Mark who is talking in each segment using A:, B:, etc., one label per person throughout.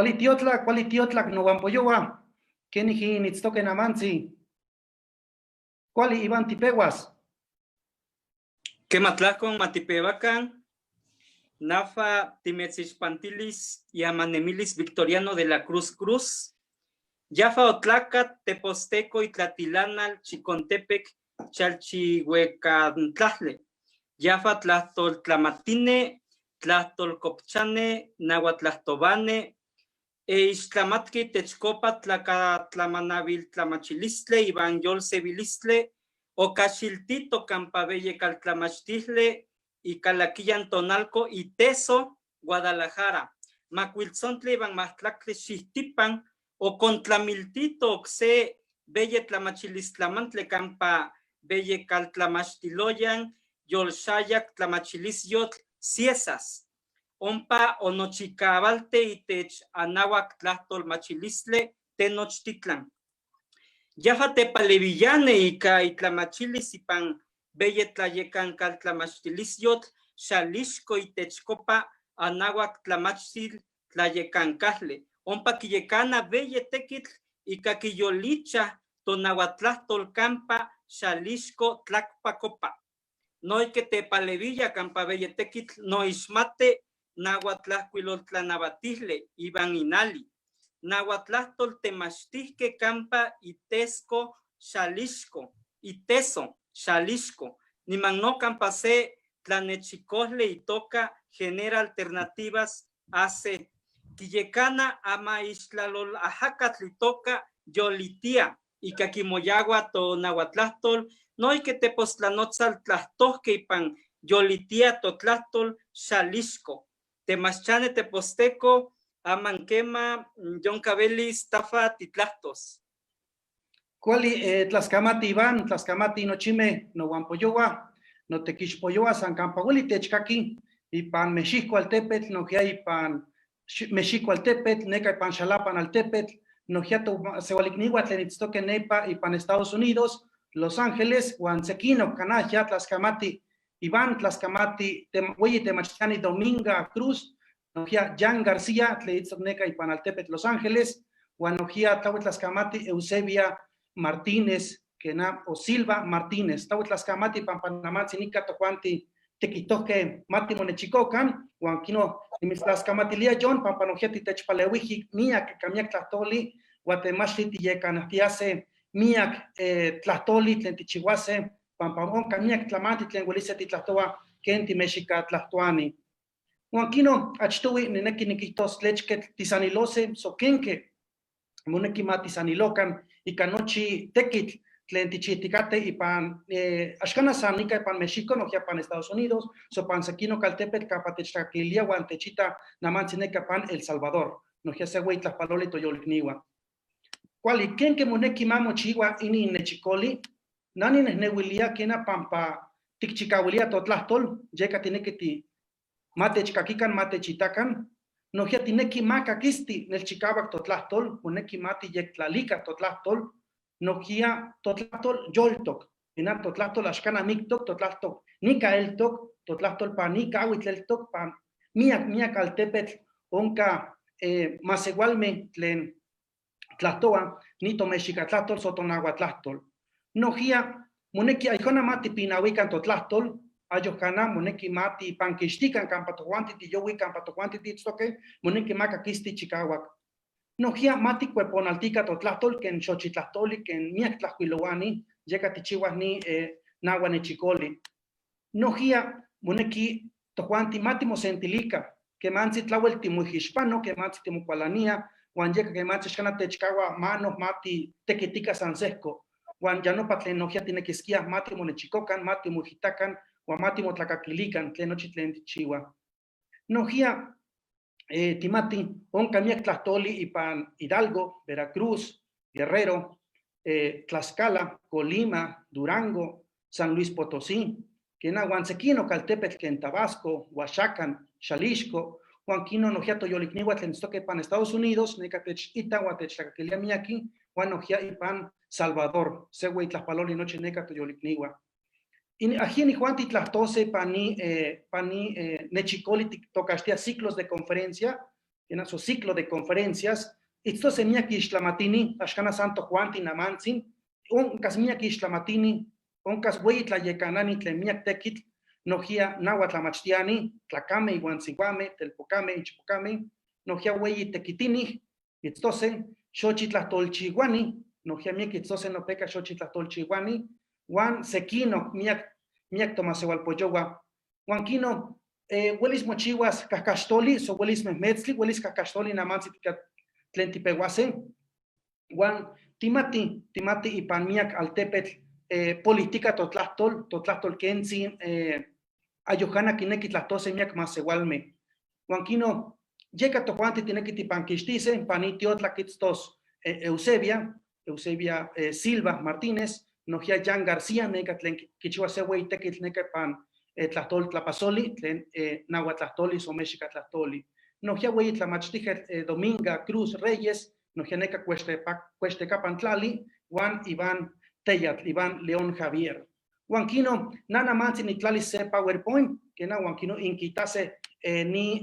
A: Kuali tiotlak, kuali tiotlak nohuampoyohua, kenijin initztoque namantzi. Kuali Iván tipehuas.
B: Quema tlahcon matipehuacan, nafa timetzixpantilis iamanemilis Victoriano de la Cruz Cruz, yafa otlacat teposteco itlatilanal Chicontepec chalchihuecantlahle, yafa tlahtoltlamatine, tlahtolcopchane, nahuatlahtobane, ixtlamatki techcopa tlacatlamanaviltlamachilistli ivan yolsevilistle, ocaxiltito campa beyecaltlamachtihle icalaquiyan tonalco iteso Guadalajara, macuiltzontli ivan mahtlactli xihtipan ocontlamiltito ocse beye tlamachilistlamantle campa beyecaltlamachtiloyan yolxayac tlamachilisyotl ciesas. Ompa onochicabalte itech anahuac tlahtolmachilistle Tenochtitlan. Yafa tepalevillane ika itlamachilis ipan beye tlayecancaltlamachtilisiyotl xalixco itechcopa anahuac tlamachtil tlayecancahle. Ompa quiyecana beye tequitl ika quiyolicha tonahuatlahtol campa xalixco tlacpacopa. Noike tepalevilla campa beye tequitl noixmate nahuatlahcuiloltlanavatisle ivan inali. Nahuatlahtol temachtihque campa itesco xalixco, iteso xalixco. Niman no campa se tlanechicosle itoca genera alternativas AC. Quiyecana ama ixtlalol ajacatl itoca yolitia ika quimoyagua tonahuatlahtol noike teposttlanotzal tlahtohque ipan yolitia totlahtol xalixco. Temaschane teposteco aman quema yoncabelis tafa titlahtos.
A: Kuali tlaskamati Iván, tlaskamati nochime nohuampoyohua, notequixpoyohua san campa ueli techkaki, ipan Mexico altepetl, nohkia ipan Mexico altepetl, neka ipan Xalapan altepetl, nohkia seualikniua tlen itztoque nepa ipan Estados Unidos, Los Ángeles, huan sequino canahya tlaskamati Iván, tlaskamati hueyi temachtiani Dominga Cruz, nohkia Jan García, tlen itztoc neka ipan altepetl Los Ángeles, huan nohkia tlahue tlaskamati Eusebia Martínez, kena o Silva Martínez, tlahue tlaskamati ipan Panamantzi nika tojuanti tequitohque mati monechicocan, huan kino nimitztlaskamatilia John, pampa nohkia titechpaleuiji miak ika miak tlahtoli, guatemachtli tiyecanahtiase miak tlahtoli tlen tichihuase, pampa onka miak tlamanti tlen uelise titlahtoa ken timexikatlahtoani. Huan kino achtohui nineki nikihtos tlechketl tisanilose, so kenke moneki ma tisanilokan ika nochi tekitl tlen tichihtikate ipan axkana san nika ipan Mexico, nohkia pan Estados Unidos, so pan sekino kaltepetl kampa techtlakilia huan techita namantzi neka pan El Salvador, nohkia se hueyi tlajpaloli toyolikniua. Kuali, kenke moneki ma mochiua inin nechikoli, nani nehneuilia kena pampa tikchikawilia totlahtol, yeka tineki ti ma techkakikan, ma techitakan, nohkia tineki ma kakisti nelchikawak totlahtol, moneki ma tiyektlalikan totlahtol, nohkia totlahtol yoltok, ina totlahtol axkana miktok, totlahtol nika eltok, totlahtol pa nika ahuitl eltok, pa miak, miak altepetl onka masewalme tlen tlahtoa, ni tomexikatlahtol, so tonahuatlahtol. Nohkia moneki aykona ma tipinawikan totlahtol, ayojkana moneki ma tipankixtikan kampa tojuanti tiyowi, kampa tojuanti tiitztoque, moneki ma kakisti chikawak. Nohkia ma tikueponaltika totlahtol ken xochitlahtoli, ken miak tlajkuilowani, yeka tichiuas ni nahua nechikoli. Nohkia moneki tojuanti ma timosentilika, kemantzi tlauel timoijixpano, kemantzi timokualania, huan yeka kemantzi axkana techkaua mano ma titekitika san sehko. Huan ya nopa tlen nohkia tinekiskia ma timonechikokan, ma timoijitakan, huan ma timotlakakilikan tlen nochi tlen tichiua. Nohkia timati onka miak tlahtoli ipan Hidalgo, Veracruz, Guerrero, Tlaxcala, Colima, Durango, San Luis Potosí, kena huan sekino kaltepetl ken Tabasco, Oaxaca, Xalixco, huan kino nohkia toyolikniua tlen itztoque ipan Estados Unidos, neka techita huan techtlakakilia miaki, huan nohkia ipan Salvador, se hueyi tlajpaloli nochi neka toyolikniua. In ají nijuanti tlahtose pani pani nechikoli tiktokaxtia ciclos de conferencia, Kena so ciclo de conferencias, itztose miak ixtlamatini, axkana san tojuanti namantzin, onkas miak ixtlamatini, onkas hueyi tlayekanani tlen miak tekitl, nojia nahuatlamachtiani, tlacame iuan sihuame, telpocame, ichpocame, nojia hueyi tekitini, itztose, xochitlahtolchihuani, nojia miak itztose nopeka xochitlahtolchihuani, huan sequino miak miak tomaseualpoyohua. Huan quino huelis mochihuas cahcaxtoli, so huelis mehmetztli, huelis cahcaxtoli namantzi tlen tipehuase. Huan timati, timati ipan miak altepetl politica totlahtol, totlahtol kentzin ayojana kineki tlahtose miak masewalme. Huan quino yeka tojuanti tineki tipanquixtise, pani tiotlak itztos Eusebia, Eusebia Silva Martínez, nojia Jan García, neka tlen kichiua se hueyi tekitl neka ipan tlahtol tlapazoli, tlen nahuatlahtoli, so mexicatlahtoli. Nojia hueyi tlamachtijketl Dominga Cruz Reyes, nojia neka Cuextecapan tlali, huan Iván Teyatl, Iván León Javier. Huan quino, nana mantzi nitlalis se PowerPoint, kena huan quino inquitase ni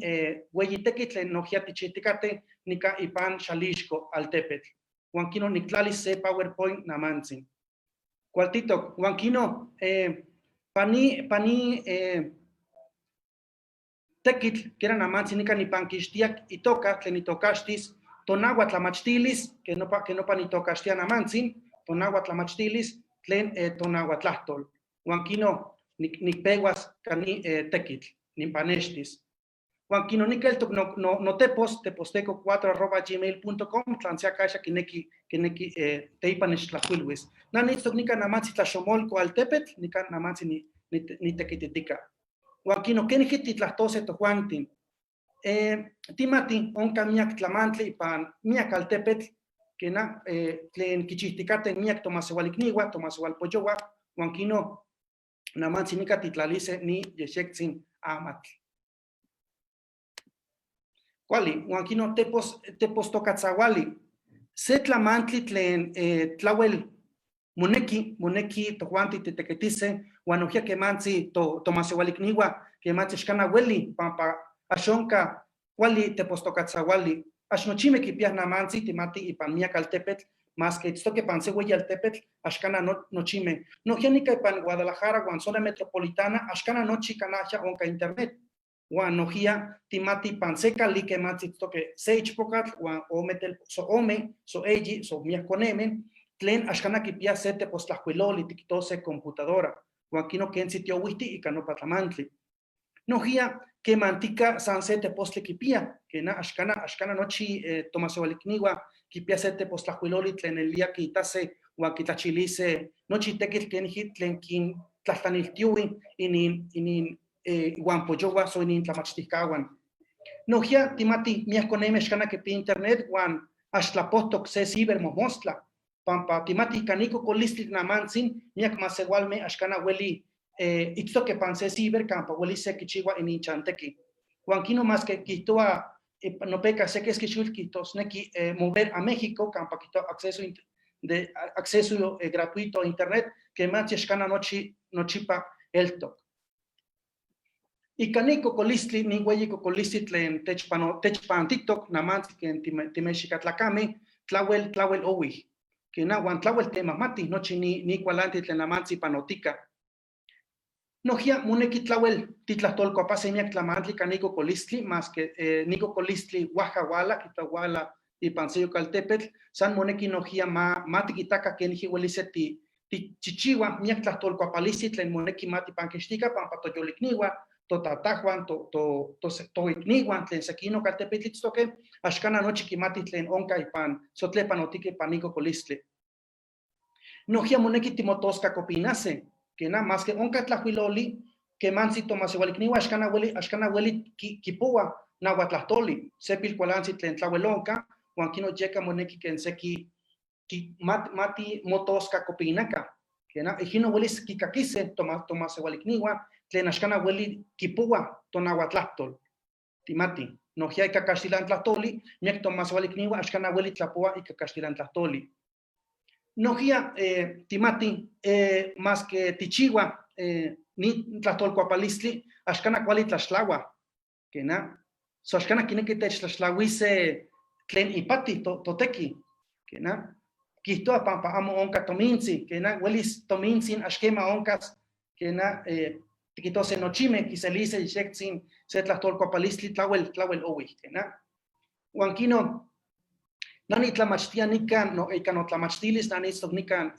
A: hueyi tekitl tlen nojia tichihticate nika ipan Xalixco altepetl. Huan quino nictlalis se PowerPoint namantzin. Cualtitok, huan quino pani, pani tekitl, kena namantzin nika nipanquixtiak itoka, tlen itokaxtis, tonahuatlamachtilis, que nopa nitokaxtia namantzin, tonahuatlamachtilis, tlen tonahuatlahtol. Huan quino nicpehuas cani tekitl, nimpanextis. Huan quino nikeltok no, no, no tepos, teposteco4@gmail.com, tlan se acaxa kineki, kineki teipa nechtlajcuilhuis. Na nitztok nika namantzi tlaxomolco altepetl, nika namantzi nitekititika. Huan quino kenijki titlahtose tojuantin. Timati onka miak tlamantli ipan miak altepetl, kena tlen kichihtikate miak tomaseualikniua, tomaseualpoyohua, huan quino namantzi nika titlalise ni yexektzin amatl. Kuali, huan quino tepos, tepostokatzahuali. Se tlamantli tlen tlauel moneki, moneki tojuanti titeketise, huan nojia kemantzi tomaseualikniua, kemantzi axkana ueli, pampa axonka kuali tepostokatzahuali. Ax nochime kipiah namantzi timati ipan miak altepetl, más que itztoque pan se hueyi altepetl, axkana no, nochime. Nojia nika ipan Guadalajara huan zona metropolitana, axkana nochi kanahya onka internet. Huan nojia timati pan se kali kemantzi itztoque se ichpocatl, huan ome tel, so ome, so eyi, so miak koneme, tlen axkana kipia se tepostlajcuiloli, tiquitose computadora. Huan quino kentzi tiouihti ika nopa tlamantli. Nojia kemantika san se tepostli kipia, kena axkana, axkana nochi tomaseualikniua kipia se tepostlajcuiloli tlen elia kitase huan kitlachilise nochi tekitl keniji tlen kintlahtlaniltiui inin, inin iuanpoyohua so inin tlamachtijkahuan. Nojia timati miak koneme axkana kipia internet huan axtlapohtok se ciber mojmostla, pampa timati ika ni kokolistli namantzin miak masewalme axkana ueli itztoque pan se ciber kampa ueli se kichiua inin chanteki. Huan quino más que kihtoa nopeka se keski xiuitl kihtosneki mover a México kampa kihtoa acceso de acceso gratuito a internet, kemantzi axkana nochi nochipa eltok. Ika ni kokolistli, ni hueyi kokolistli tlen techpano, techpantitok namantzi ken timexicatlacame, tlauel, tlauel owih. Kena huan tlauel temahmati nochi ni kualanti tlen namantzi panotika. Nojia moneki tlauel titlahtolkuapase miak tlamantli ka ni kokolistli, más que ni kokolistli huaja wala, kita wala ipan seyok altepetl, san moneki nojia ma tikitaka keniji uelise tichichiua miak tlahtolkuapalistli tlen moneki ma tipankixtika pampa toyolikniua, totatajuan, toikniuan tlen sekinok altepetl itztoque, axkana nochi kimati tlen onka ipan sotlepan otike ipan ni kokolistli. Nojia moneki timotoskakopinase, kena más que onka tlajuiloli, kemantzi tomaseualikniua axkana ueli, axkana ueli kipoua nahuatlahtoli, se pilkualantzi tlen tlauel onka, huan kino yeka moneki ken seki mati motoskakopinaka, kena ijino uelis kikakise tomaseualikniua tlen axkana ueli kipoua tonahuatlahtol. Timati, nojia ika kaxtilantlahtoli, miak tomaseualikniua axkana ueli tlapoa ika kaxtilantlahtoli. Nojia timati, más que tichiua ni tlahtolkuapalistli, axkana kuali tlaxtlaua, kena So axkana kineki techtlaxtlahuise tlen ipati toteki, kena? Quihtoa pampa amo onka tomintzi, kena? Huelis tomintzin axkema onkas, kena? Tiquitose nochime kiselise ixektzin se tlajtolkuapalistli tlawel, tlawel owih, kena? Huan kino, nani tlamachtia nikan, no, ika notlamachtilis, nani itztok nikan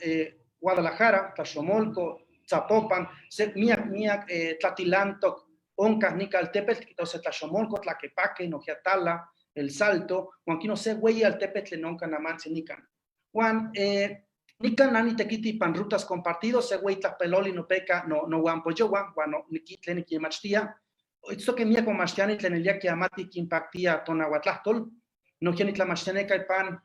A: Guadalajara, Tlachomolco, Zapopan, se miak, miak tlatilantok onkah nika altepetl, tiquitose Tlachomolco, Tlaquepaque, Nojiatala, El Salto, huan kino se hueyi altepetl tlen onka namantzi nikan. Huan nikan nani tekiti pan rutas compartidos, se hueyi tlajpeloli nopeka no, no huampoyowa, huan no, niki, tlen nikinmachtia. Itztoque miak momachtiani tlen elia kiamati kinpaktia tonahuatlahtol, nohkia nitlamachtianeka ipan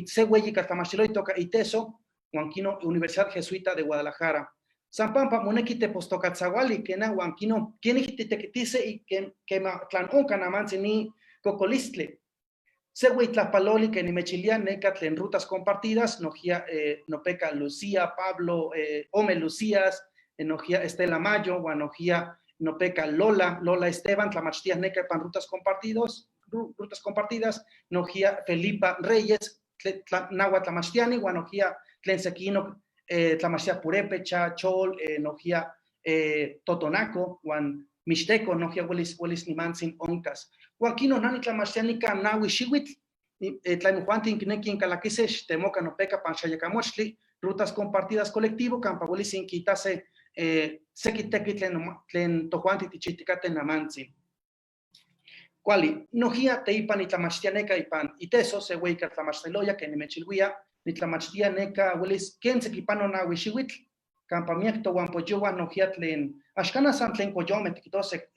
A: se hueyi kaltlamachtiloi toka iteso, huan kino Universidad Jesuita de Guadalajara. San pampa moneki tepostokatzahuali, kena huan kino kenijki titekitise y kema tlan onka namantzi ni kokolistli. Se hueyi tlajpaloli que nimechilia neka tlen rutas compartidas, nohkia nopeka Lucía, Pablo, Ome Lucías, nohkia Estela Mayo, huan nohkia nopeka Lola, Lola Esteban, tlamachtias neka pan rutas compartidos, rutas compartidas, nohkia Felipa Reyes, nahua tlamachtiani, huan nohkia tlen sequino tlamachtia purépecha, chol, nohkia totonaco, huan mixteco, nohkia huelis nimantzin onkas. Huan kino nani tlamachtiani ka nahui xiuitl, tlaimojuantin kineki inkalakise, xtemoka nopeka pan xayakamochtli, rutas compartidas colectivo, kampa huelis inquitase seki tekitl tlen tojuanti tichihtikate namantzin. Kuali, nohkia teipa nitlamachtianeka ipan iteso, se hueyi tlamachtiloya que nimechilhuia, nitlamachtianeka huelis ken sekipano nahui xiuitl, kampa miak tohuampoyowa nohkia tlen, axkana san tlen koyome, tikitose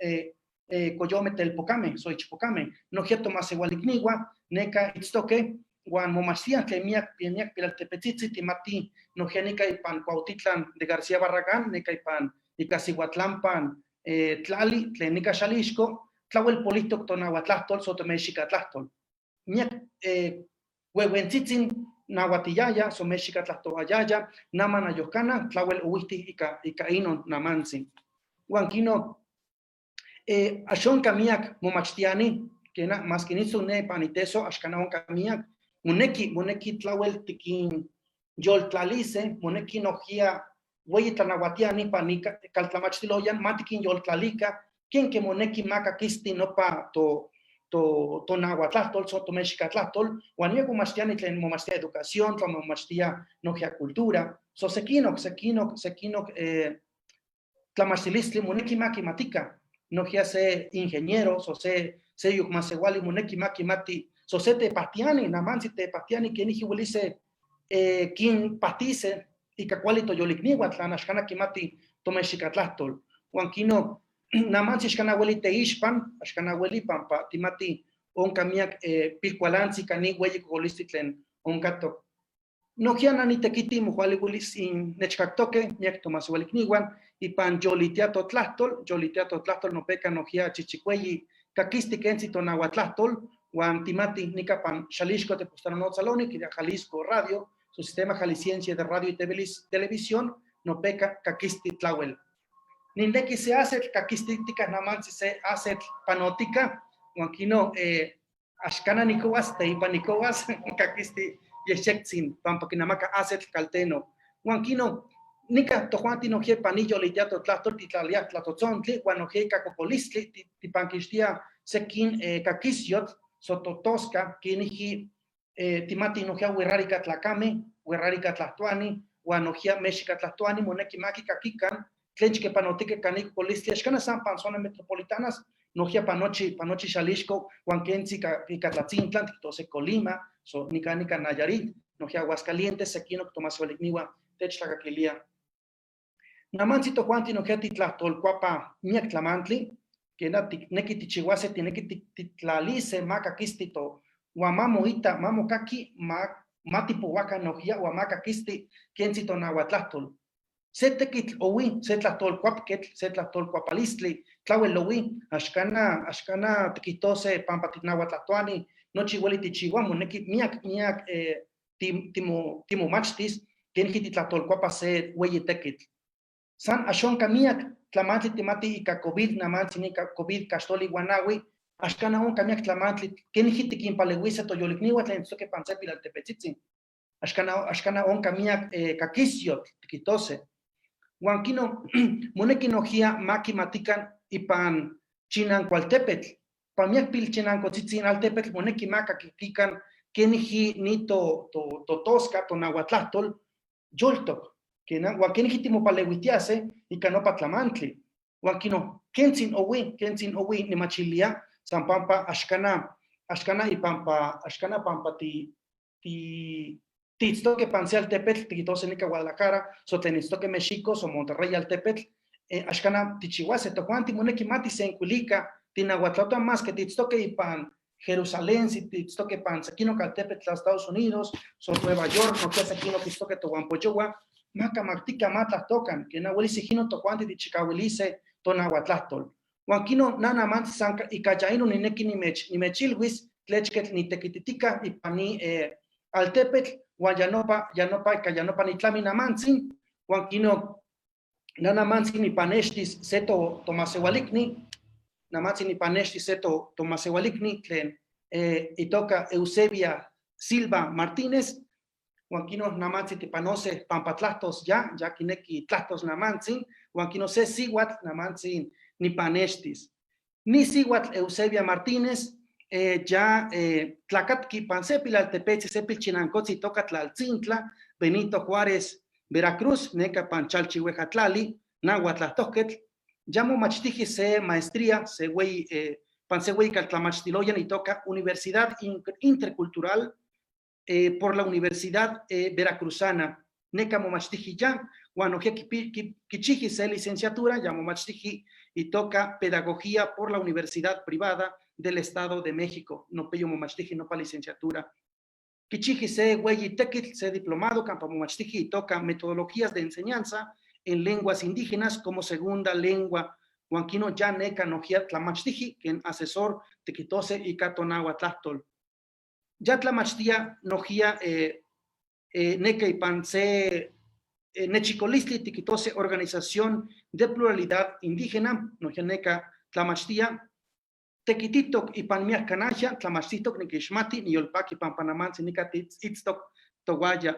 A: koyome telpokame, soichpokame, nohkia tomaseualikniwa, neka itztoke, huan momachtian tlen miak, miak pilaltepetzitzi, timati nohkia nika ipan Cuautitlan de García Barragán, neka ipan Icasihuatlampan tlali, tlen nika Xalixco, tlawel politok tonahuatlahtol, sotomexicatlahtolatl. Miak huehuentzitzin nahuatiyaya, somexicatlahtoayaya, nama nayohkana, tlawel ohuihti ika inon namantzin. Huan kino axonka miak momachtiani, kena, mas kinitzu ne paniteso, axkana onka miak, moneki tlawel tikin yoltlalise, moneki nohkia hueyi tlanahuatiani panika kaltlamachtiloyan, ma tikin yoltlalika, ken ke moneki maka kisti nopa to nahuatlahtol, so to mexicatlahtol, huan miak momachtiani tlen momachtia educación, tlen momachtia nohkia cultura, so sekinok, sekinok, sekinok tlamachtilistli moneki makimatika, nohkia se ingeniero, so se yukmasewali moneki makimati, so se tepahtiani, namantzi tepahtiani, keniji welise kin pahtise, ika kuali toyolikniwa, tlan axkana kimati tomexicatlahtolatl. Huan kino, namantzi axkana weli teixpan, axkana weli pampa timati onka miak pilkualantzi kani weyi kokolistli tlen onkatok. Nohkia nani tekiti mojuali welis in nechkaktoke, miak tomaseualikniwan, ipan yolitia totlahtol, yolitia totlahtol nopeka nohkia chichikueyi kakisti kentzi tonahuatlahtol, huan timati nika pan Xalixco tepostanonotzaloni, kiria Jalisco Radio, su sistema jalisciense de radio y televisión, nopeka kakisti tlawel. Nindeki se hace kakistítica namantzi se hace panotica, huan kino axkana nikowas, teipa nikowas, kakisti yexektzin, pampa kinamaka asetl kalteno. Huan kino, nika tojuanti nohkia panillo litiato tlahtol titlalia tlatotzontli, huan nohkia ika kokolistli, tipankixtia sekin kakisyotl, sototosca, kiniji timati nohkia wixarika tlakame, wixarika tlahtoani, huan nohkia mexika tlahtoani, moneki maki kakikan, tlen chiquepanotike kanik kokolistli, axkana san pan zona metropolitanas, nohkia panochi Xalixco, huan kentzi ika Tlatzintlan, tikitose Colima, so nika nika Nayarit, nohkia Aguascalientes, sekinok tomaseualikniwa, techtlakakilia. Namantzi tojuanti nohkia titlahtolkuapa miak tlamantli, kena neki tichihuase, tineki titlalise, maka kisti to, huan mamo ita, mamo kaki, ma, ma tipowaka nohkia, huan maka kisti, kentzi tonahuatlahtol. Se tekitl owi, se tlahtolkuapketl, se tlahtolkuapalistli, tlawel owi, axkana tikitose pampa titnahuatlahtoani, nochi ueli tichiua, moneki miak, miak timomachtis, kenijki titlahtolkuapa se ueyi tekitl. San axonka miak tlamantli timati ika COVID, namantzi ika COVID kaxtoli guanawi, Axkana onka miak tlamantli kenijki tikinpalewise toyolikniwa tlen itztoque pan se pilaltepetzitzin. Axkana onka miak kakisyotl tikitose. Huan kino moneki nohkia ma kimatikan ipan chinankualtepetl, pan miak pilchinankotzitzi altepetl moneki ma kakikikan kenijki ni totoska, tonahuatlahtol yoltok. Kena, huan kenijki timopalewitiase ika nopa tlamantli. Huan kino kentzin owi nimachilia san pampa axkana ipampa axkana pampa ti ti tiitztoque pan se altepetl tikitose nika Guadalajara, so tlen itztoque Mexico, so Monterrey altepetl, axkana tichihuase tojuanti moneki ma tisenkuilika tinahuatlatoa más que tiitztoque ipan Jerusalén, si tiitztoque pan sequinoc altepetl Estados Unidos, so Nueva York, nohkia sequinoc itztoque tohuampoyohua, ma kamactica ma tlahtokan, kena uelis ijkino tojuanti tichikawilise tonahuatlahtol. Huan kino nana mantzi san ika ya ino nineki nimechilhuis tlechketl nitekititika ipan ni altepetl, huan ya nopa ika ya nopa nitlami namantzin, huan kino nana mantzin nipanextis se tomasehualikni, namantzin nipanextis se tomasehualikni tlen itoka Eusebia Silva Martínez, huan kino namantzin tipanose pampa tlahtos ya kineki tlahtos namantzin, huan kino se sihuatl namantzin nipanextis. Ni sihuatl Eusebia Martínez ya tlacatqui pan se pilaltepetzi, se pilchinancotzi itoka Tlaltzintla, Benito Juárez, Veracruz, neka pan Chalchihuejatlali, nahuatl, ya momachtiji se maestría, se güey, pan se güey caltlamachtiloyan itoka Universidad Intercultural por la Universidad Veracruzana. Neka momachtiji ya, huan nohkia kichiji se licenciatura, ya momachtiji itoka Pedagogía por la Universidad Privada del Estado de México. No peyo momachtiji nopa licenciatura. Kichiji se hueyi tekitl, se diplomado, campa momachtiji itoka Metodologías de Enseñanza en Lenguas Indígenas como Segunda Lengua. Huan kino ya neka nohkia tlamachtiji, ken asesor tikitose ika tonahuatlahtol. Ya tlamachtia nohkia neka ipan se nechikolistli tikitose Organización de Pluralidad Indígena, nohkia neka tlamachtia. Tekititok ipan miak kanahya, tlamachtitok nikixmati, niyolpaki pampa namantzi nika itztok tohuaya.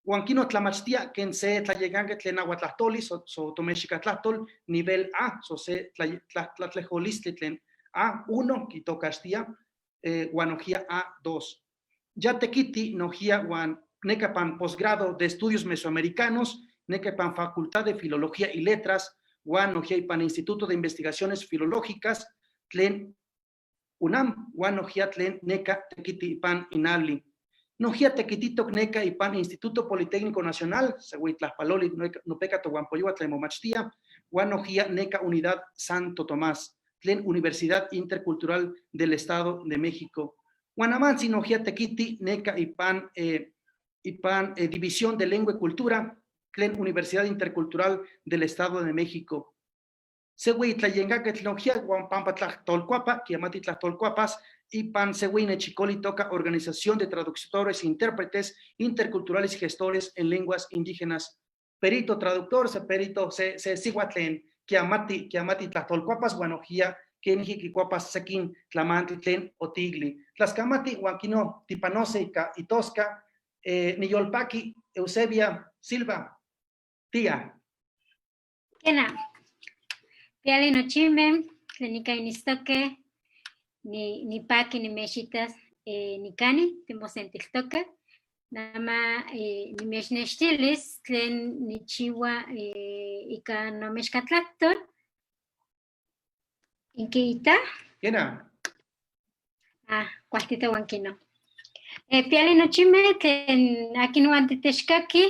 A: Huan kino tlamachtia ken se tlayekanke tlen nahuatlahtoli, so tomexikatlahtol, nivel A, so se tlatlejolistli tlen A1, kitokaxtia, huan nohkia A2. Ya tekiti nohkia huan neka pan posgrado de estudios mesoamericanos, neka pan Facultad de Filología y Letras, huan nohkia ipan Instituto de Investigaciones Filológicas, tlen UNAM, huan nohkia tlen neka tekiti ipan INALI. Nohkia tekititok neka ipan Instituto Politécnico Nacional, se Tlajpaloli, nopeka tohuampoyohua tlen momachtia, huan nohkia neka Unidad Santo Tomás, tlen Universidad Intercultural del Estado de México. Huan amantzi nohkia tekiti neka ipan División de Lengua y Cultura, tlen Universidad Intercultural del Estado de México. Se hueyi tlayenkaketl nohkia huan pampa tlahtolcuapa, kiamati tlahtolcuapas, ipan se hueyi nechicoli toca Organización de Traductores e Intérpretes Interculturales y Gestores en Lenguas Indígenas. Perito traductor, se perito, se sihuatlen, kiamati tlahtolcuapas, huan nohkia kenijki kikuapas sekin tlamantli tlen otigli. Tlaskamati huan kino tipanose ika itoska, niyolpaki Eusebia Silva, tía.
C: Kena, piali nochime, tlen nika inistoke, nipaki nimechitas nikani, timosentiltoke, nama nimechnextilis tlen nichiwa ika nomexkatlahtol. Inkiita?
A: Kena.
C: Ah, kualtito huan kino. Piali nochime tlen akin titechkaki,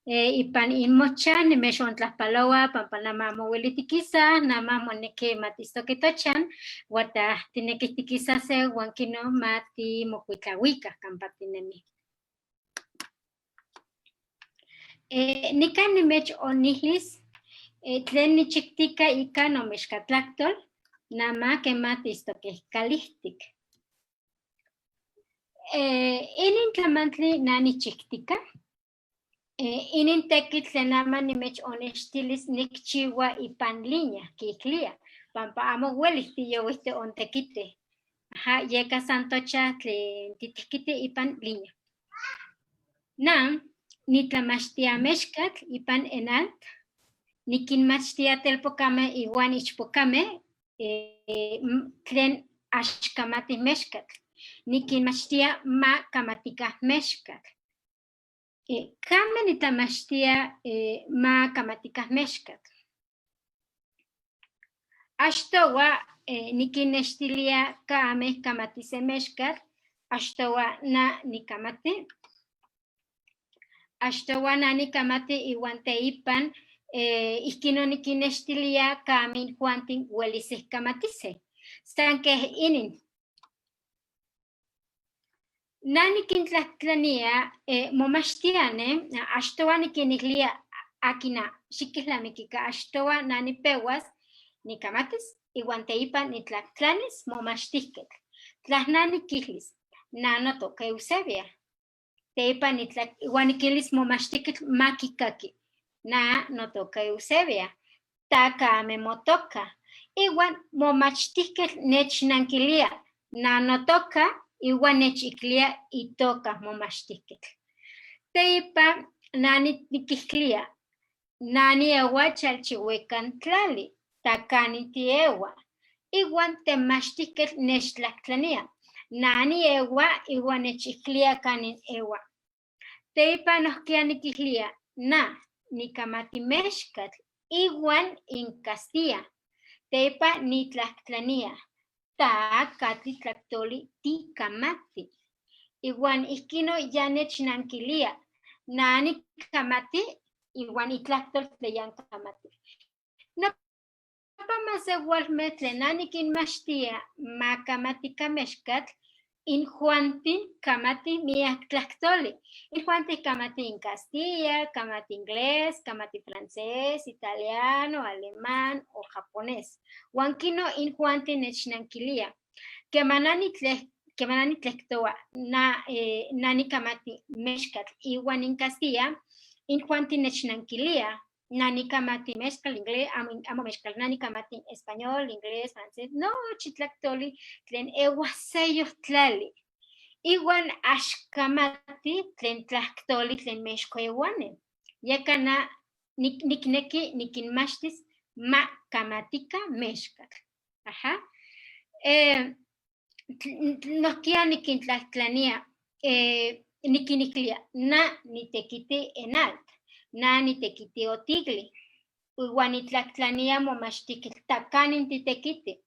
C: ipan inmochan nimechontlajpaloua pampa nama amo ueli tikisa, nama moneki ma tiitztoke tochan, uan ta tinekih tikisase huan kino ma timokuitlawika kampa tinemi. Nikan nimechonijlis tlen nichiktika ika nomexkatlahtol, nama kema tiitztoke kalihtik. Inin tlamantli na nichiktika, inin tekitl tlen ama nimechonextilis nikchiwa ipan liña, kiklia. Pampa amo huelis tiyohuiste ontequite. Ajá, yeka san tocha tlen titequite ipan liña. Na, nitlamachtia mexcatl ipan enalt, nikinmachtia telpocame iwan ichpocame, tlen axkamati mexcatl. Nikinmachtia ma kamatika mexcatl. Kame nitlamachtia ma kamatika mexcatl. Axtowa nikinnextilia kame kamatise mexcatl, axtowa na nikamati. Axtowa na nikamati iwan teipan ihkino nikinnextilia kame injuantin welisej kamatise. San kej inin. Na nikintlahtlania momachtiani, axtowa nikinihlia akina xikilnamikika axtowa na nipewas nikamatis iwan teipan nitlahtlanis momachtihketl. Tlah na nikihlis, na notoka Eusebia. Teipan iwan nikilis momachtihketl ma kikaki. Na notoka Eusebia. Ta kame motoka. Iwan momachtihketl nechnankilia. Na notoka iwan nechiklia itoka momachtihketl. Teipa na nikihlia. Na niewa chalchihuecan tlali. Takani tiewa. Iwan temachtihketl nechtlahtlania. Na niewa iwan nechiklia kanin ewa. Teipa nohkia nikihlia. Na nikamati mexcatl iwan inkastia. Teipa nitlahtlania. Ta katli tlahtoli tikamati. Iwan ihkino ya nechnankilia. Na nikamati iwan itlahtol tlen kamati. Nopa masewalmeh tlen na nikinmachtia ma kamatika mexcatl, injuantin kamati miak tlahtoli. Injuantin kamati in Castilla, kamati inglés, kamati francés, italiano, alemán o japonés. Huan kino injuantin nechnankilia. Kema na nitlehtowa na nikamati mexcatl iwan in Castilla, injuantin nechnankilia. Na nikamati mexcatl, inglés, amo mexcatl, na nikamati español, inglés, francés, nochi tlahtoli tlen ewa seyoh tlali. Iwan axkamati tlen tlahtoli tlen mexcoewani. Yeka na nikneki nikinmachtis ma kamatika mexcatl. Ajá. Nohkia nikintlahtlania, nikiniklia, na nitekiti en alt, na nitekiti otigli. Iwan nitlahtlania momachtiketl takanin titekiti.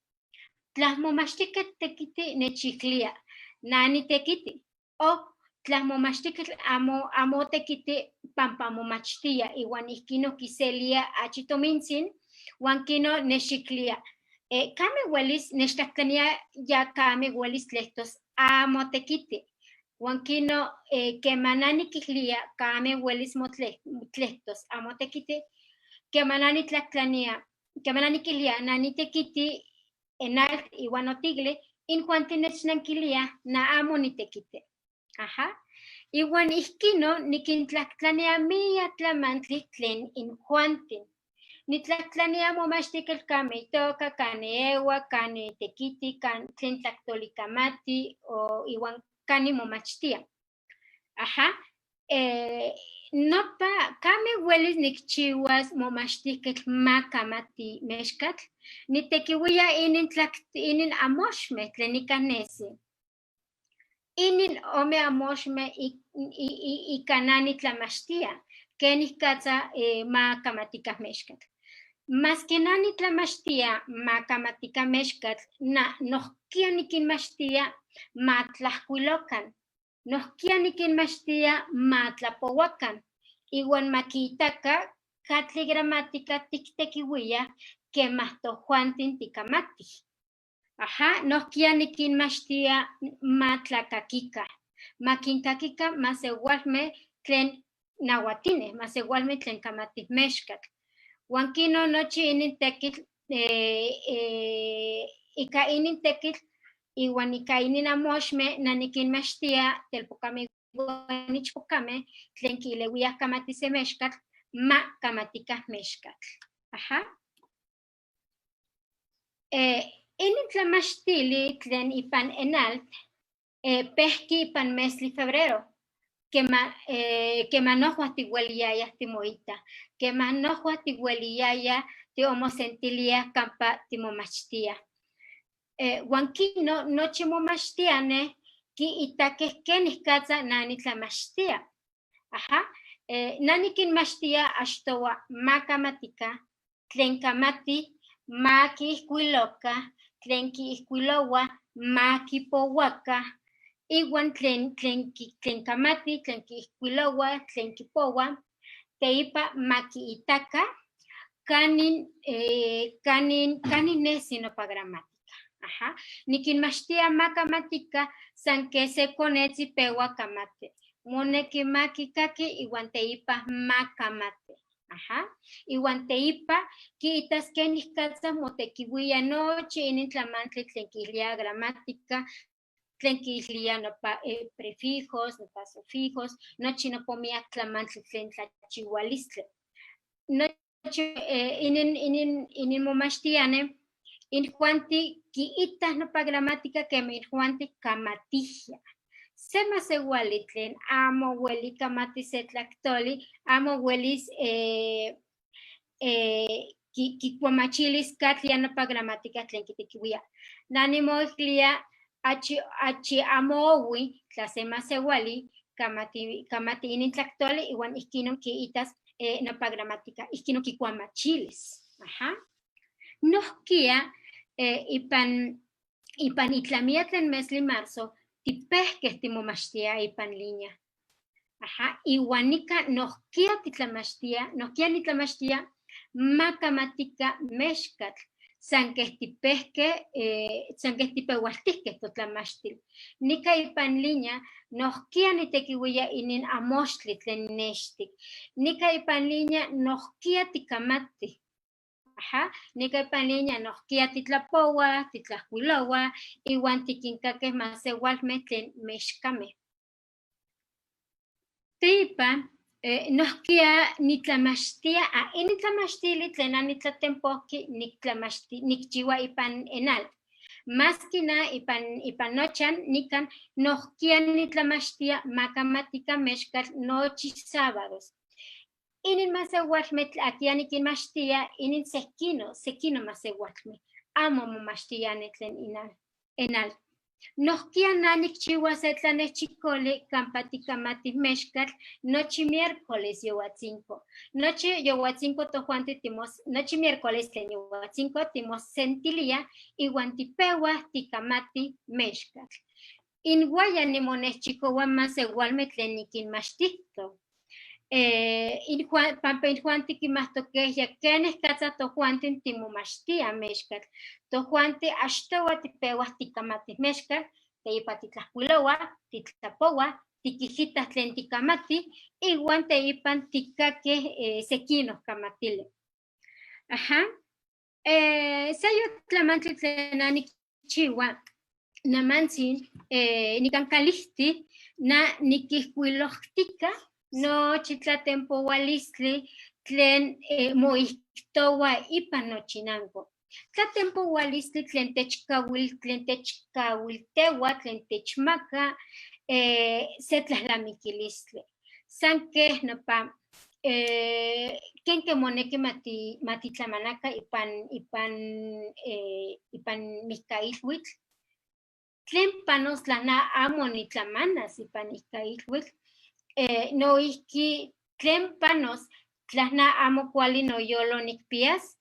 C: Tlah momachtiketl tekiti nechiklia, na nitekiti. O tlah momachtiketl amo tekiti pampa momachtia iwan ihkino kiselia achi tomintzin, huan kino nechiklia. Kame welis nechtlahtlania ya kame welis tlehtos amo tekiti. Huan kino kema na nikihlia kame welis motlehtos amo tekiti. Kema na nitlahtlania, kema na nikihlia na nitekiti en alt iwan otigle, injuantin nechnankilia na amo nitekiti. Ajá. Iwan ihkino nikintlahtlania miak tlamantli tlen injuantin. Nitlahtlania momachtiketl kame itoka, kani ewa, kani tekiti, tlen tlahtoli kamati, o iwan kani momachtia. Ajá. Nopa kame welis nikchiwas momachtihketl ma kamati mexcatl, nitekiuia inin amoxmeh tlen nikan nesi. Inin ome amoxmeh ika na nitlamachtia, kenikatza ma kamatika mexcatl. Maski na nitlamachtia ma kamatika mexcatl, na nohkia nikinmachtia ma tlahkuilokan. Nohkia nikinmachtia ma tlapowakan. Iwan makiitaka katli gramática tiktekiuia kemah tojuantin tikamatij. Ajá, nohkia nikinmachtia ma tlakakika. Ma kinkakika masewalmeh tlen nahuatineh, masewalmeh tlen kamatij mexcatl. Huan kino nochi inin tekitl, ika inin tekitl iwan ika inin amoxmeh na nikinmachtia telpokameh iwan ichpokameh tlen kileuiah kamatise mexcatl ma kamatika mexcatl. Ajá. Inin tlamachtili tlen ipan enalt pejqui ipan meztli febrero, quema nohua tihueliyaya timoita, quema nohua tihueliyaya tiomosentilia campa timomachtia. Huan quino nochi momachtiane quiitaque quenicatza na nitlamachtia. Ajá. Na niquinmachtia achtohua ma kamatica, tlen kamati ma quiijcuiloca, tlen quiijcuilohua ma quipohuaca, ihuan tlen kamati, tlen quiijcuilohua, tlen quipohua, teipa ma quiitaca canin nesi nopa gramática. Ajá. Niquinmachtia ma kamatica san que se conetzi peua kamati. Moneki ma kikaki ihuan teipa ma kamati. Ajá. Ihuan teipa quiitas quenicatza motequihuia nochi inin tlamantli tlen quilia gramática, tlen quilia nopa prefijos, nopa sufijos, nochi nopa miac tlamantli tlen tlachihualistli. Nochi inin momachtiane, injuanti quiitas nopa gramática quema injuanti kamatijia. Se masewali tlen amo ueli kamati se tlactoli, amo uelis kikuamachilis katlia nopa gramática tlen kitequihuia. Nani moiclia achi amo owi tla se masewali kamati inin tlactoli iwan ihkinon kiitas nopa gramática, ihkinon kikuamachilis. Ajá. Nohkia ipan itlamia tlen meztli marzo tipehkeh timomachtia ipan línea. Ajá. Iwan nika nohkia titlamachtia, nohkia nitlamachtia ma kamatica mexcatl, san keh tipehkeh, san keh tipeualtihkeh totlamachtil. Nika ipan línea nohkia nitekiuia inin amoxtli tlen nextik. Nika ipan línea nohkia tikamati. Ajá. Nika ipan línea nohkia titlapoua, titlajcuiloua, iwan tikinkakeh masewalmeh tlen mexkameh. Teipa nohkia nitlamachtia, inin tlamachtili tlen anitlatempohki nikchiua ipan enal. Maski na ipan nochan nikan nohkia nitlamachtia ma kamatica mexcatl nochi sábados. Inin masewalmeh akia nikinmachtia, inin sekino masewalmeh, amo momachtiani tlen enal. Nohkia na nikchiua se tlanechicoli kampa tikamati mexcatl nochi miércoles youatzinco. Nochi youatzinco tojuanti timos, nochi miércoles tlen youatzinco timosentilia iwan tipeuah tikamati mexcatl. Inhuaya nimonechchicoua masewalmeh tlen nikinmachtihto. Pampa injuanti kimahtoqueh kenih katza tojuantin timomachtia mexcatl. Tojuanti achtoua tipeuah tikamati mexcatl, teipa titlajcuiloua, titlapoua, tiquijitah tlen tikamati, iwan teipan tikakeh sekinoh kamatili. Ajá. Seyoc tlamantli tlen anikchiua, namantzin nikan kalihti, na nikijcuilohtika nochi tlatempoualistli tlen moihtoua ipan nochinanko. Tlatempoualistli tlen tlen techkawilteua, tlen techmaka se tlahlamiquilistli. San keh nopa kenke moneki matitlamanaka ipan mihkailhuitl. Tlen panos tla na amo nitlamanas ipan mihkailhuitl. Noihki tlen panos tla na amo kuali noyolo nikpias,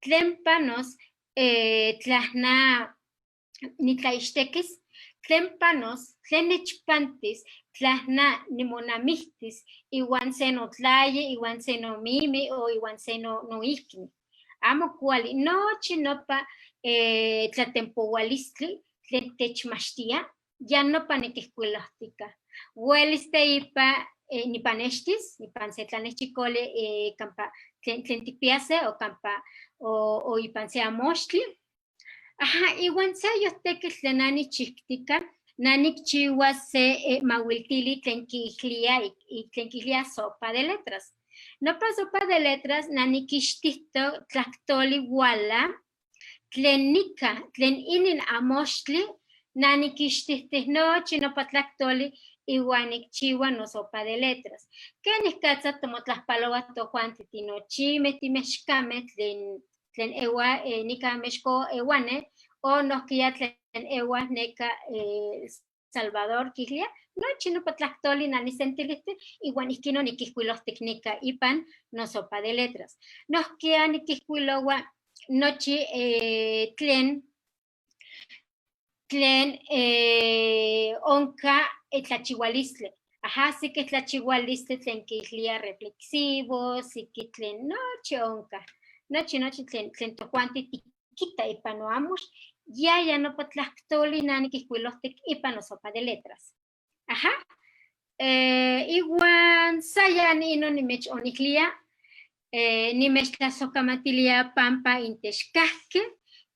C: tlen panos tla na nitlaixtekis, tlen panos tlen nechpantis tla na nimonamiktis iwan se notlayi, iwan se nomimi o iwan se noikni. Amo kuali, nochi nopa tlatempoualistli tlen techmachtia, ya nopa nikijkuilohtika. Uelis teipa nipanextis, nipan se tlanechicoli kampa tlen tikpiase o kampa o ipan se amoxtli. Ajá, iwan seyoc tekitl tlen anichihtika, nanikchiua se mawiltili tlen kiilia, tlen kiilia sopa de letras. Nopa sopa de letras nanikixtihto tlahtoli wala Tlen nika, tlen inin amoxtli, na nikixtijtij nochi nopa tlahtoli iwan nikchiwa nosopa de letras. Kenikatza tomotlajpaloa tojuanti tinochimeh timexcameh tlen ewa nika mexco ewane o nohkia tlen ewa neka Salvador quihlia, nochi nopa tlahtoli nanisentilihti iwan ihkino nikijkuilohtik nika ipan nosopa de letras. Nohkia nikijkuilowa nochi tlen onka tlachiualistli. Ajá, siki tlachiualistli tlen quihlia reflexivo, siki tlen nochi onka. Nochi, nochi tlen tojuanti tikita ipan noamox, yaya nopa tlahtoli na nikijkuilohtik ipan nosopa de letras. Ajá. Iwan sayan inon nimechonihlia, nimechtlasojkamatilia pampa intechkajkeh,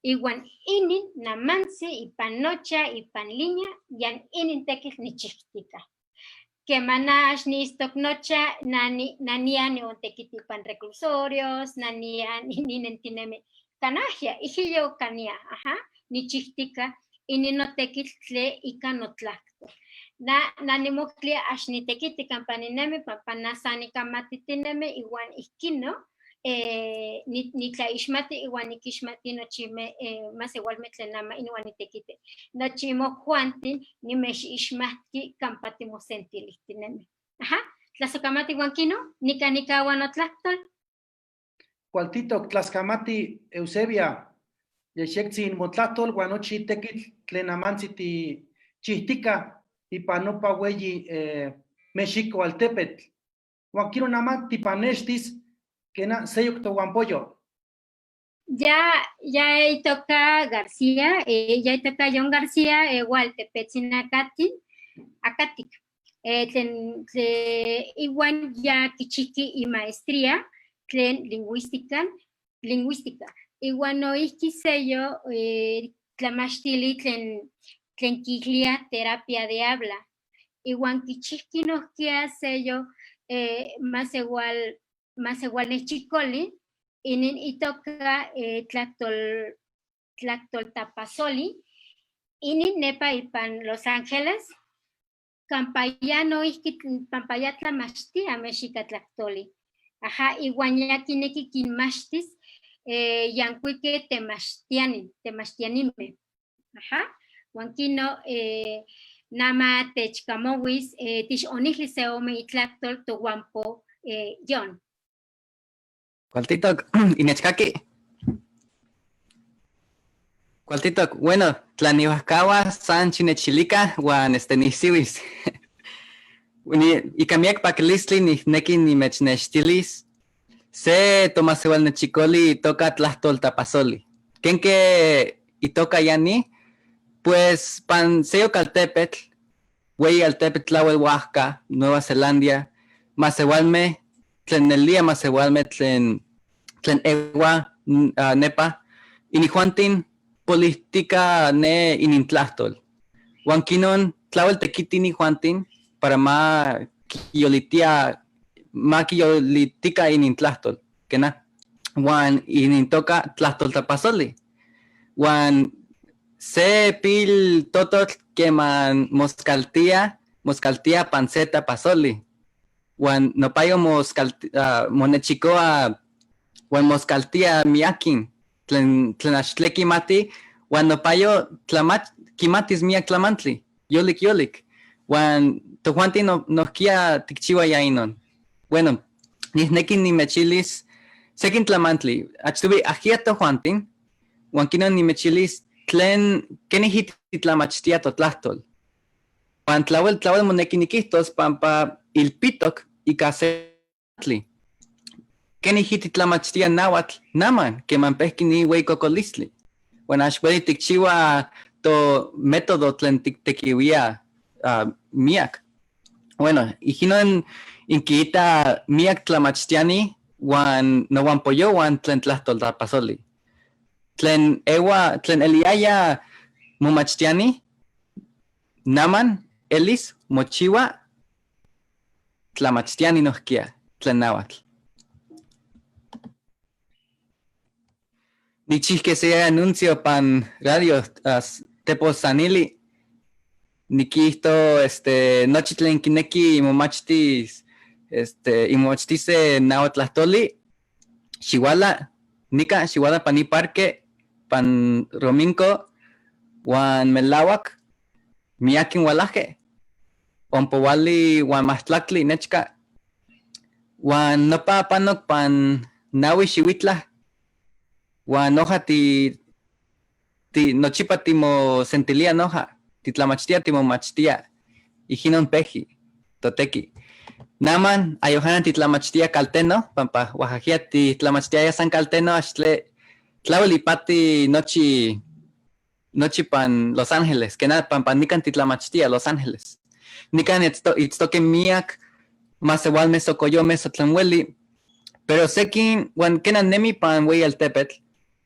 C: iwan inin namantzi ipan nocha, ipan liña, yan inin tekitl nichihtika. Quema na ax niistok nocha, nania niontekiti ipan reclusorios, nania ninentinemi kanahia, ijiyo kania, ajá, nichihtika inin notekitl tle ika notlahtol. Na nimohtlia ax nitekiti kampa ninemi, pampa na san nikamatitinemi iwan ihkino, nitlaixmati iwan nikixmati nochimeh masewalmeh tlen nama inuan nitekiti. Nochi mojuantin nimechixmati kampa timosentilihtinemi. Ajá, tlasojkamati iwan kino, nika nikaua notlahtol.
A: Cualtitok tlaskamati Eusebia, yexektzin motlahtol uan nochi tekitl tlen amantzi tichihtika ipan nopa weyi Mexico altepetl. Uan kino naman tipanextis kena seyok tohuampoyo.
C: Ya itoka García, ya itoka John García, igual tepetzin akatin, akatik. Tlen iwan ya kichihki y maestría tlen lingüística. Iwan noihki seyo tlamachtili tlen quihlia terapia de habla. Iwan kichihki nohkia seyo más igual nechicoli, inin itoka tlactoltapasoli, inin nepa ipan Los Ángeles, kampa ya noihki pampa ya tlamachtia mexica tlactoli. Ajá, iwan ya kineki kinmachtis yankuike temachtiani, temachtianime. Ajá, uan kino nama techkamowis tixonijli se ome itlahtol tohuampo John.
D: Cualtitok, inechkaki. Cualtitok, bueno, tlanihuajkaua san chinechilika uan nisiuis. Ika miak pakilistli nijneki nimechnextilis se tomaseualnechicoli itoka tlahtoltapasoli. ¿Kenke itoka ya ni? Pues pan seyok altepetl, weyi altepetl tlauel Oaxaca, Nueva Zelandia, masewalme, tlen nelia masewalme, tlen ewa, nepa, inijuantin politika ne inintlahtol. Huan kinon tlauel tekiti inijuantin para ma kiyolitia, ma kiyolitika inintlahtol, kena. Huan inintoka tlahtoltapasoli. Huan se pil tototl keman moskaltia, moskaltia panceta pasoli. Huan nopayo monechikoa, huan moskaltia miakin, tlen axtle kimati, huan nopayo kimatis miak tlamantli, yolik yolik. Huan tojuantin nohkia tikchiua ya inon. Bueno, nihneki nimechilis sekin tlamantli, achtovi ajia tojuantin, huan kinon nimechilis tlen kenijiti tlamachtia totlahtol. Huan tlauel moneki nikihtos pampa ilpitok ika se tli. Kenijiti tlamachtia náhuatl naman keman pehki ni weyi kokolistli. Huan ax ueli tikchiua to método tlen tiktekiuia miak. Bueno, ijinon inkiita miak tlamachtiani huan nohuampoyohuan tlen tlahtoltapasoli. Tlen ewa, tlen eliaya momachtiani, naman elis mochiwa tlamachtiani nohkia, tlen náhuatl. Nikchijque se anuncio pan radio Teposanili. Nikijto nochi tlen kineki momachtis imomachtise nahuatlahtoli xiwala nika xiwala pan parque pan Rominko huan melawak miakin walajke ompa wali huan mahtlactli nechca huan nopa panok pan nahui xihuitla huan noja ti nochipa timosentilia noja titlamachtia timomachtia ijinon peji toteki. Naman ayohana titlamachtia calteno pampa oaxaquia titlamachtiaya san calteno axtle tlawel ipati nochi pan Los Ángeles, kena pampa nikan titlamachtia Los Ángeles. Nikan itztoque miak masewalme socoyome sotlanweli, pero sekin huan kena nemi pan hueyi altepetl,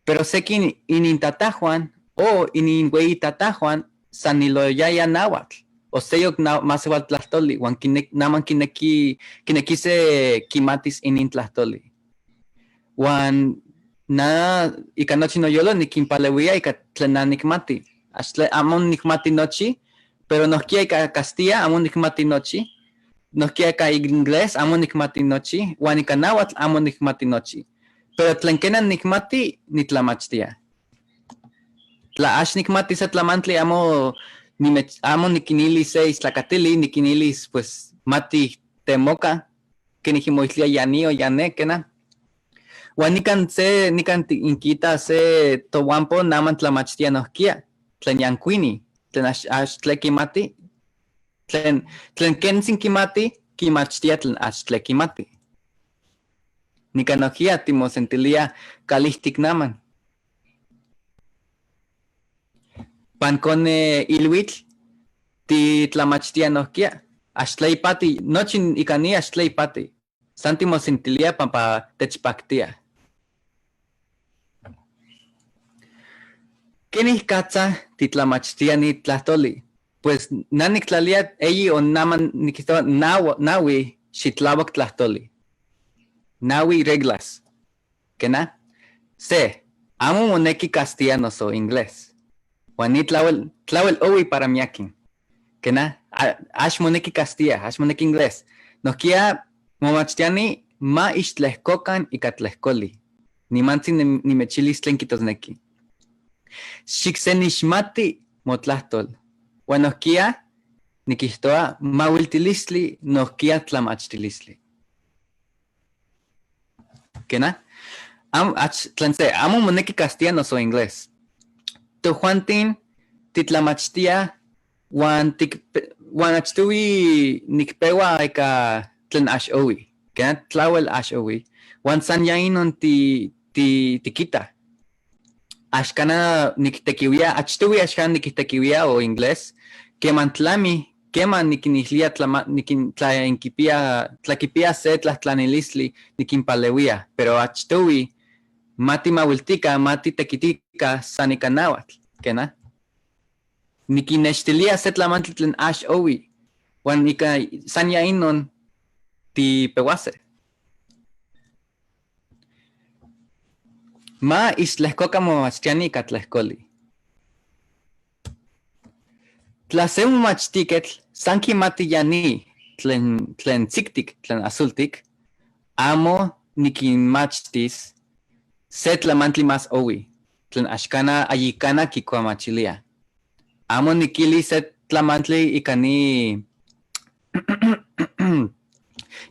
D: pero sekin inintatajuan o ininhueyitatajuan san niloyaya náhuatl o seyok masewaltlahtoli huan naman kinekise kimatis inintlahtoli. Huan na ika nochi noyolo nikinpalewia ika tlen na nikmati. Axtle amo nikmati nochi, pero nohkia ika castilla amo nikmati nochi, nohkia ika inglés amo nikmati nochi, huan ika náhuatl amo nikmati nochi. Pero tlen kena nikmati nitlamachtia. Tla ax nikmati se tlamantli amo niquinilis se istlacatili, niquinilis pues mati temoca, kenijimoitlia ya ni o ya ne, kena. Huan nikan se, nikan inkita se tohuampo naman tlamachtia nohkia, tlen yankuini, tlen ax tle kimati, tlen kentzin kimati, kimachtia tlen ax tle kimati. Nikan nohkia timosentilia kalihtik naman. Pancone ilhuitl titlamachtia nohkia, ax tle ipati, nochi ika ni ax tle ipati, san timosentilia pampa techpaktia. ¿Kenih katza titlamachtia ni tlahtoli? Pues na niktlalia eyi o naman nikijtowa naui xitlawak tlahtoli. Naui reglas. ¿Kena? Se, amo moneki castellano o inglés. Huan ni tlawel owi para miakin. Kena? Ax moneki castilla, ax moneki inglés. Nohkia momachtiani ma ixtlehkokan ika tlehkoli. Nimantzin nimechilis tlen kitosneki. Xiksenixmati motlahtol. Huan nohkia nikijtoa mawiltilistli nohkia tlamachtilistli. Kena? Tlen se, amo moneki castellano o inglés. Tojuantin titlamachtia huan achtoui nikpewa ika tlen ax owi. Kena tlawel ax owi. Huan san ya inon tikita. Axkana niktekiwia, achtoui axkan niktekiwia o inglés, keman tlami, keman nikinihlia tlakipia se tlahtlanilistli nikinpalewia, pero achtoui mati mawiltika, mati tekitika san ika náhuatl, kena? Nikinextilia se tlamantli tlen ax owi, huan ika san ya inon tipewase. Ma ixtlehkoka momachtiani ika tlehkoli. Tla se momachtiketl san kimati ya ni tlen tziktik, tlen azultik, amo nikinmachtis se tlamantli mas owi, tlen axkana ayikana kikuamachilia. Amo nikili se tlamantli ika ni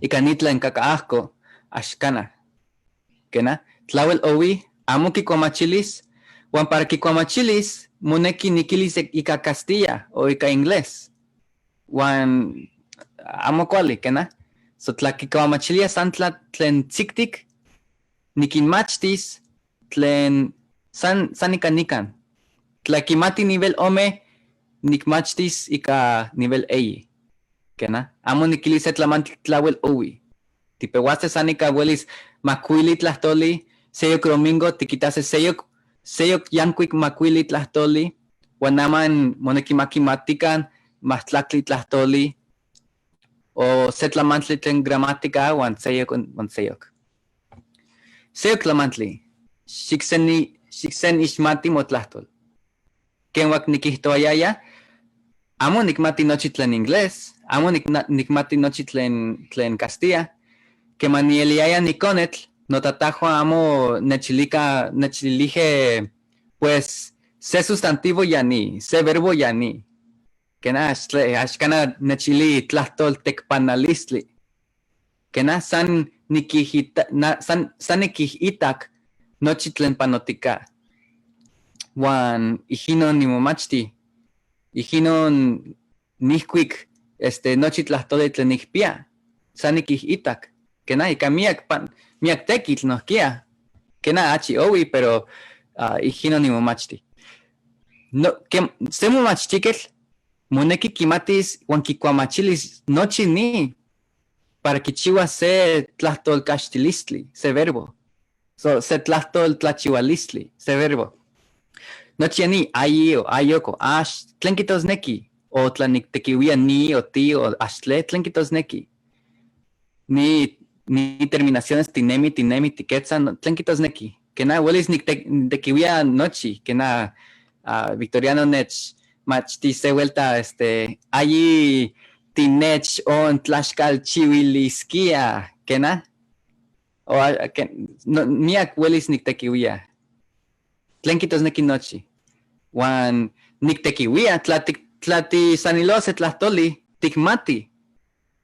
D: ika ni tlen kakaahko axkana. Kena? Tlawel owi amo kikuamachilis, huan para kikuamachilis moneki nikilis ika castilla o ika inglés. Huan amo kuali, kena? So tla kikuamachilia san tlen tziktik, nikinmachtis tlen san ika nikan. Tla kimati nivel ome, nikmachtis ika nivel eyi. Kena? Amo nikilis se tlamantli tlawel owi. Tipewase san ika welis makuili tlahtoli, seyok domingo tikitase seyok yankuik makuili tlahtoli, huan naman moneki makimatikan mahtlactli tlahtoli, o se tlamantli tlen gramática huan seyok huan seyok. Seyok tlamantli, xiksenixmati motlahtol. Kenhuac niquihtoayaya, amo nikmati nochi tlen inglés, amo nikmati nochi tlen Castilla. Queman nieliaya nikonetl, notatajua amo nechilica, nechilije, pues, se sustantivo ya ni, se verbo ya ni. Kena axkana nechili tlahtol tekpanalistli. Kena san nikijita, na, san nikijitak nochi tlen panotika. Huan ijinon nimomachti, ijinon nihkuik, nochi tlahtoli tlen nikpia, san nikijitak. Kena ika miak pan, miak tekitl nohkia. Kena achi owi, pero ijinon nimomachti. No, ke, se momachtiketl moneki kimatis huan kikuamachilis nochi ni para kichiwa se tlahtolkaxtilistli, se verbo. So, se tlahtol tlachiwalistli, se verbo. Nochi ni ayi o ayoko, ax, tlen kitosneki, o tlaniktekiwia ni o ti o axtle, tlen kitosneki. Ni terminaciones tinemi, tinemi, tiketza, no, tlen kitosneki. Kena welis niktekiwia nochi, kena Victoriano nech machti se vuelta, ayi tinech on tlaxcalchiwiliskia, kena? O, ke, no, miak welis niktekiwia. Tlen kitosneki nochi. Huan niktekiwia, tlatisanilo se tlahtoli, tikmati,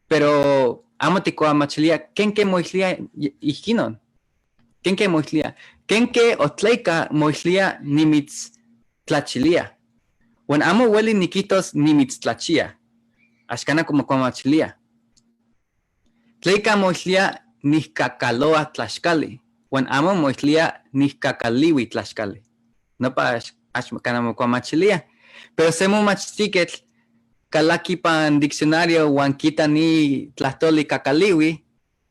D: pero amo tikuamachilia, kenke moislia ijinon? Kenke moislia? Kenke o tleika moislia nimitz tlachilia? Huan amo weli nikitos nimitz tlachia. Axkana como kuamachilia. Tleika moislia nihkakaloa tlaxcali. Huan amo moislia nihkakaliwi tlaxcali. No pa axkana mo kuamachilia. Pero se momachtiketl kalaki pan diccionario huan kita ni tlahtoli kakaliwi,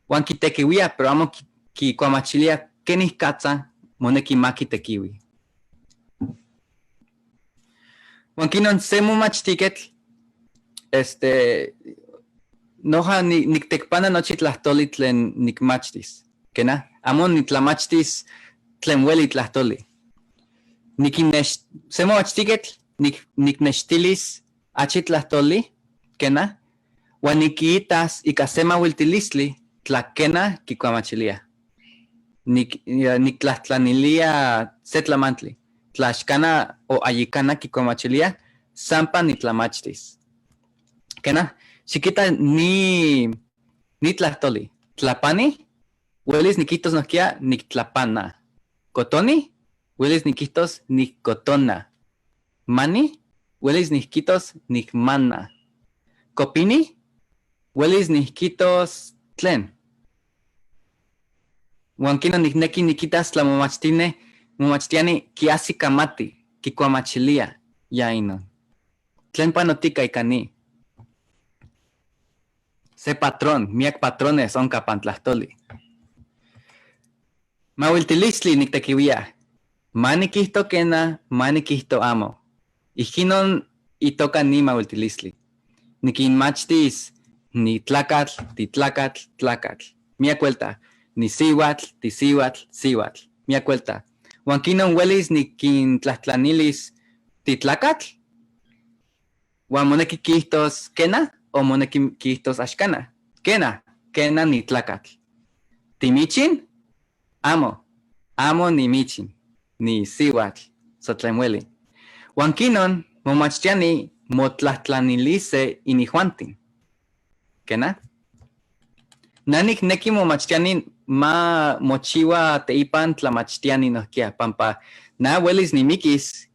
D: huan kitekiwia, pero amo kikuamachilia kenih katza moneki ma kitekiwi. Huan kinon se momachtiketl, noja niktekpana nochi tlahtoli tlen nikmachtis, kena? Amo nitlamachtis tlen weli tlahtoli. Se momachtiketl niknextilis achi tlahtoli, kena? Huan nikiitas ika se mawiltilistli tlakena kikuamachilia. Niktlatlanilia se tlamantli. Tlaxkana o ayikana kikuamachilia, sampa nitlamachtis. Kena? Chiquita ni tlahtoli. Tlapani, welis nikitos nohkia niktlapana. Kotoni, welis nikitos nikotona. Mani, welis nikitos nikmana. Kopini, welis nikitos tlen. Huan kino nikneki nikitas tlamomachtine, momachtiani kiasi kamati, kikuamachilia, ya inon. Tlen panotika ika ni. Se patrón, miak patrones onka pantlahtoli. Mawiltilistli niktekiwia. Manikihto kena, manikihto amo. Ijinon itoka ni mawiltilistli. Nikinmachtis ni tlakatl, titlakatl, tlakatl. Miak vuelta. Ni siwatl, tisiwatl, siwatl. Miak vuelta. Huan kinon welis nikintlatlanilis titlakatl. Huan moneki kihtos kena o moneki kihtos axkana. Kena, kena ni tlakatl. Timichin? Amo. Amo ni michin. Ni siwatl. Sotlemueli. Huan kinon momachtiani motlatlanilise inijuantin. Kena? Nanik neki momachtiani ma mochiwa teipan tlamachtiani nohkia pampa na welis nimikis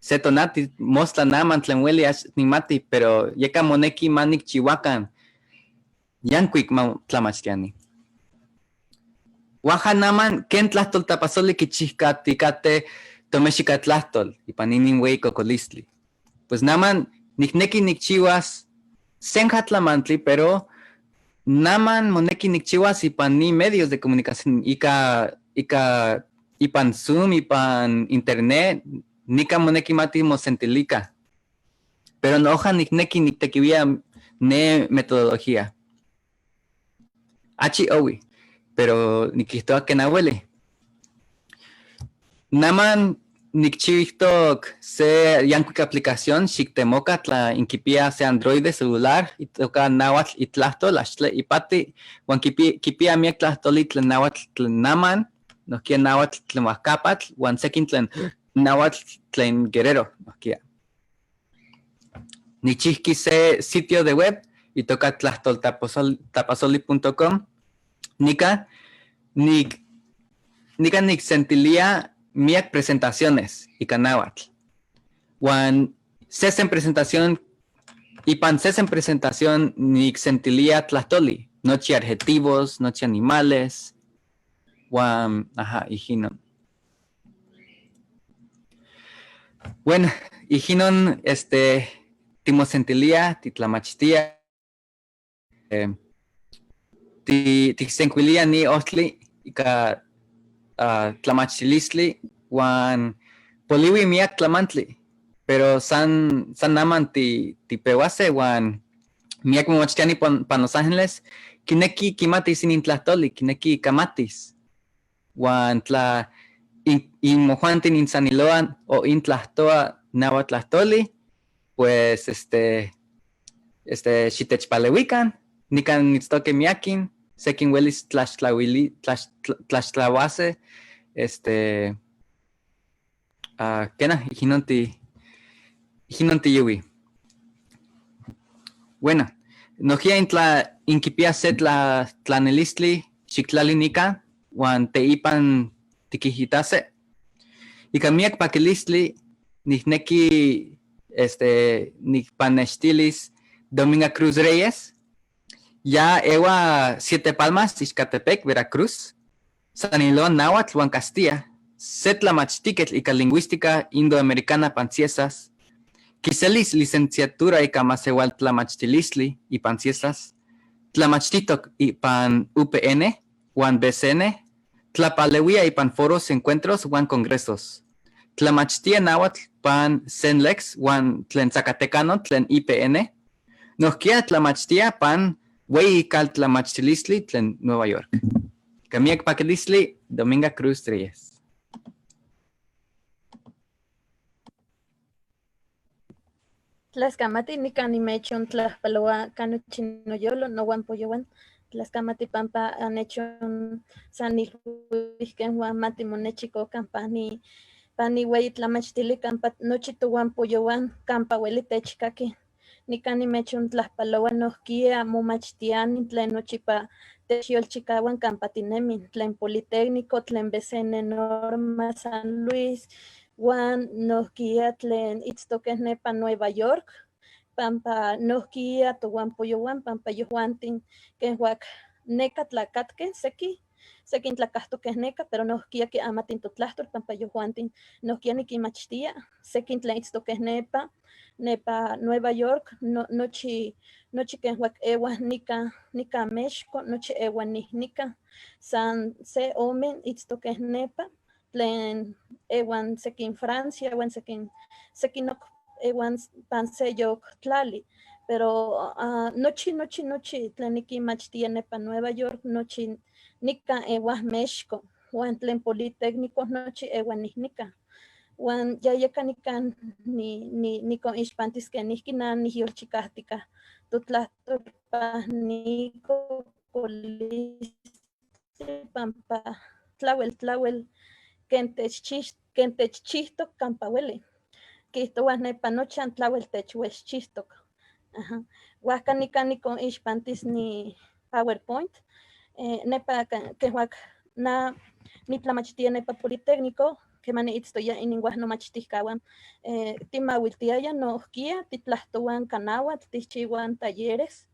D: se tonati mostla naman tlen weli ax nimati, pero yeka moneki manik chihuacan yankuik ma tlamachtiani. Waja naman ken tlahtol tapasoli kichihkatikate tomexikatlahtol ipan inin wey kokolistli. Pues naman nikneki nikchiwas senja tlamantli, pero naman moneki nikchiwas ipan ni medios de comunicación ika ipan Zoom, ipan internet, nika moneki mati mosentilika. Pero noja nikneki niktekiwia ne metodología. Achi owi, pero nikihtoa que nahuele. Naman nikchiwijtok se yankuik aplicación xiktemoka tla inkipia se Android celular itoka Nahuatl itlahtol axtle ipati huan kipia miak tlahtoli tlen nahuatl tlen naman, nohkia nahuatl tlen huajcapatl huan sekin tlen nahuatl tlen Guerrero nohkia. Nikchijki se sitio de web itoka tlahtoltapazolli.com. Nika niksentilia miak presentaciones ika náhuatl. Huan sesen presentación ipan sesen presentación niksentilia tlahtoli, nochi adjetivos, nochi animales, huan ajá, ijinon. Bueno, ijinon timosentilia, titlamachtia, tiksenkuilia ni ohtli ika tlamachtilistli huan poliwi miak tlamantli, pero san naman tipewase huan miak momachtiani pan Los Ángeles kineki kimatis inin tlahtoli, kineki kamatis huan tla inmojuantin insaniloan o intlahtoa náhuatl tlahtoli, pues xitechpalewikan, nikan nitztoque miakin, sekin welis tlaxtlawase, kena, ijinon tiyuwi. Bueno, nohkia inkipia se tlanelistli xiktlali nika huan teipan tikijitase. Ika miak pakilistli nikneki nikpanextilis Dominga Cruz Reyes, ya ewa Siete Palmas, Ixcatepec, Veracruz, Sanilo Náhuatl huan Castilla, se tlamachtiketl ika lingüística indoamericana panciesas, kiselis licenciatura ika masewaltlamachtilistli ipan ciesas, tlamachtitok ipan UPN huan BCN, tlapalewia ipan foros, encuentros huan congresos, tlamachtia náhuatl pan CENLEX huan tlen Zacatecano tlen IPN, nohkia tlamachtia pan weyi kaltlamachtilistli tlen Nueva York. Kamiak pakilistli, Dominga Cruz Reyes.
E: Tlaxcamati nikan nimechon tlajpaloa kanochi noyolo nohuan poyowan. Tlaxcamati pampa anechon san nilhuihken huan matimonechikokan pani weyi tlamachtili kampa nochi tohuan poyowan kampa ueli techkaki. Nikan nimechon tlajpaloa nohkia momachtiani tlen nochipa techyolchikawan kampa tinemin, tlen Politécnico, tlen BCN Norma San Luis, huan nohkia tlen itztokeh nepa Nueva York, pampa nohkia tohuan poyowan, pampa yohuantin kenhuak neka tlakatkeh sekin tlakahtokeh neka, pero nohkia kiamatin totlahtol, pampa yohuantin nohkia nikinmachtia, sekin tlen itztokeh nepa Nueva York, nochi kenhuak ewah nika Mexco, nochi ewa nihnika, san se ome itztokeh nepa, tlen ewan sekin Francia, ewan sekin ewan pan seyok tlali, pero nochi tlen nikinmachtia nepa Nueva York, nochi nika ewah Mexco, huan tlen Politécnico nochi ewa nihnika. Huan yayeka nikan nikonixpantis kenijki na nihyolchikahtika totlahtol pan kokolistli pampa tlawel ken techchihtok kampa ueli. Kijtowah nepa nochan tlawel techwexchihtok. Huajka nikan nikonixpantis ni PowerPoint. Nepa kehuak na nitlamachtia nepa Politécnico, kemani itztoya ininhuan nomachtijkawan, timawiltiaya nohkia titlahtowan ka náhuatl, tijchiwan talleres,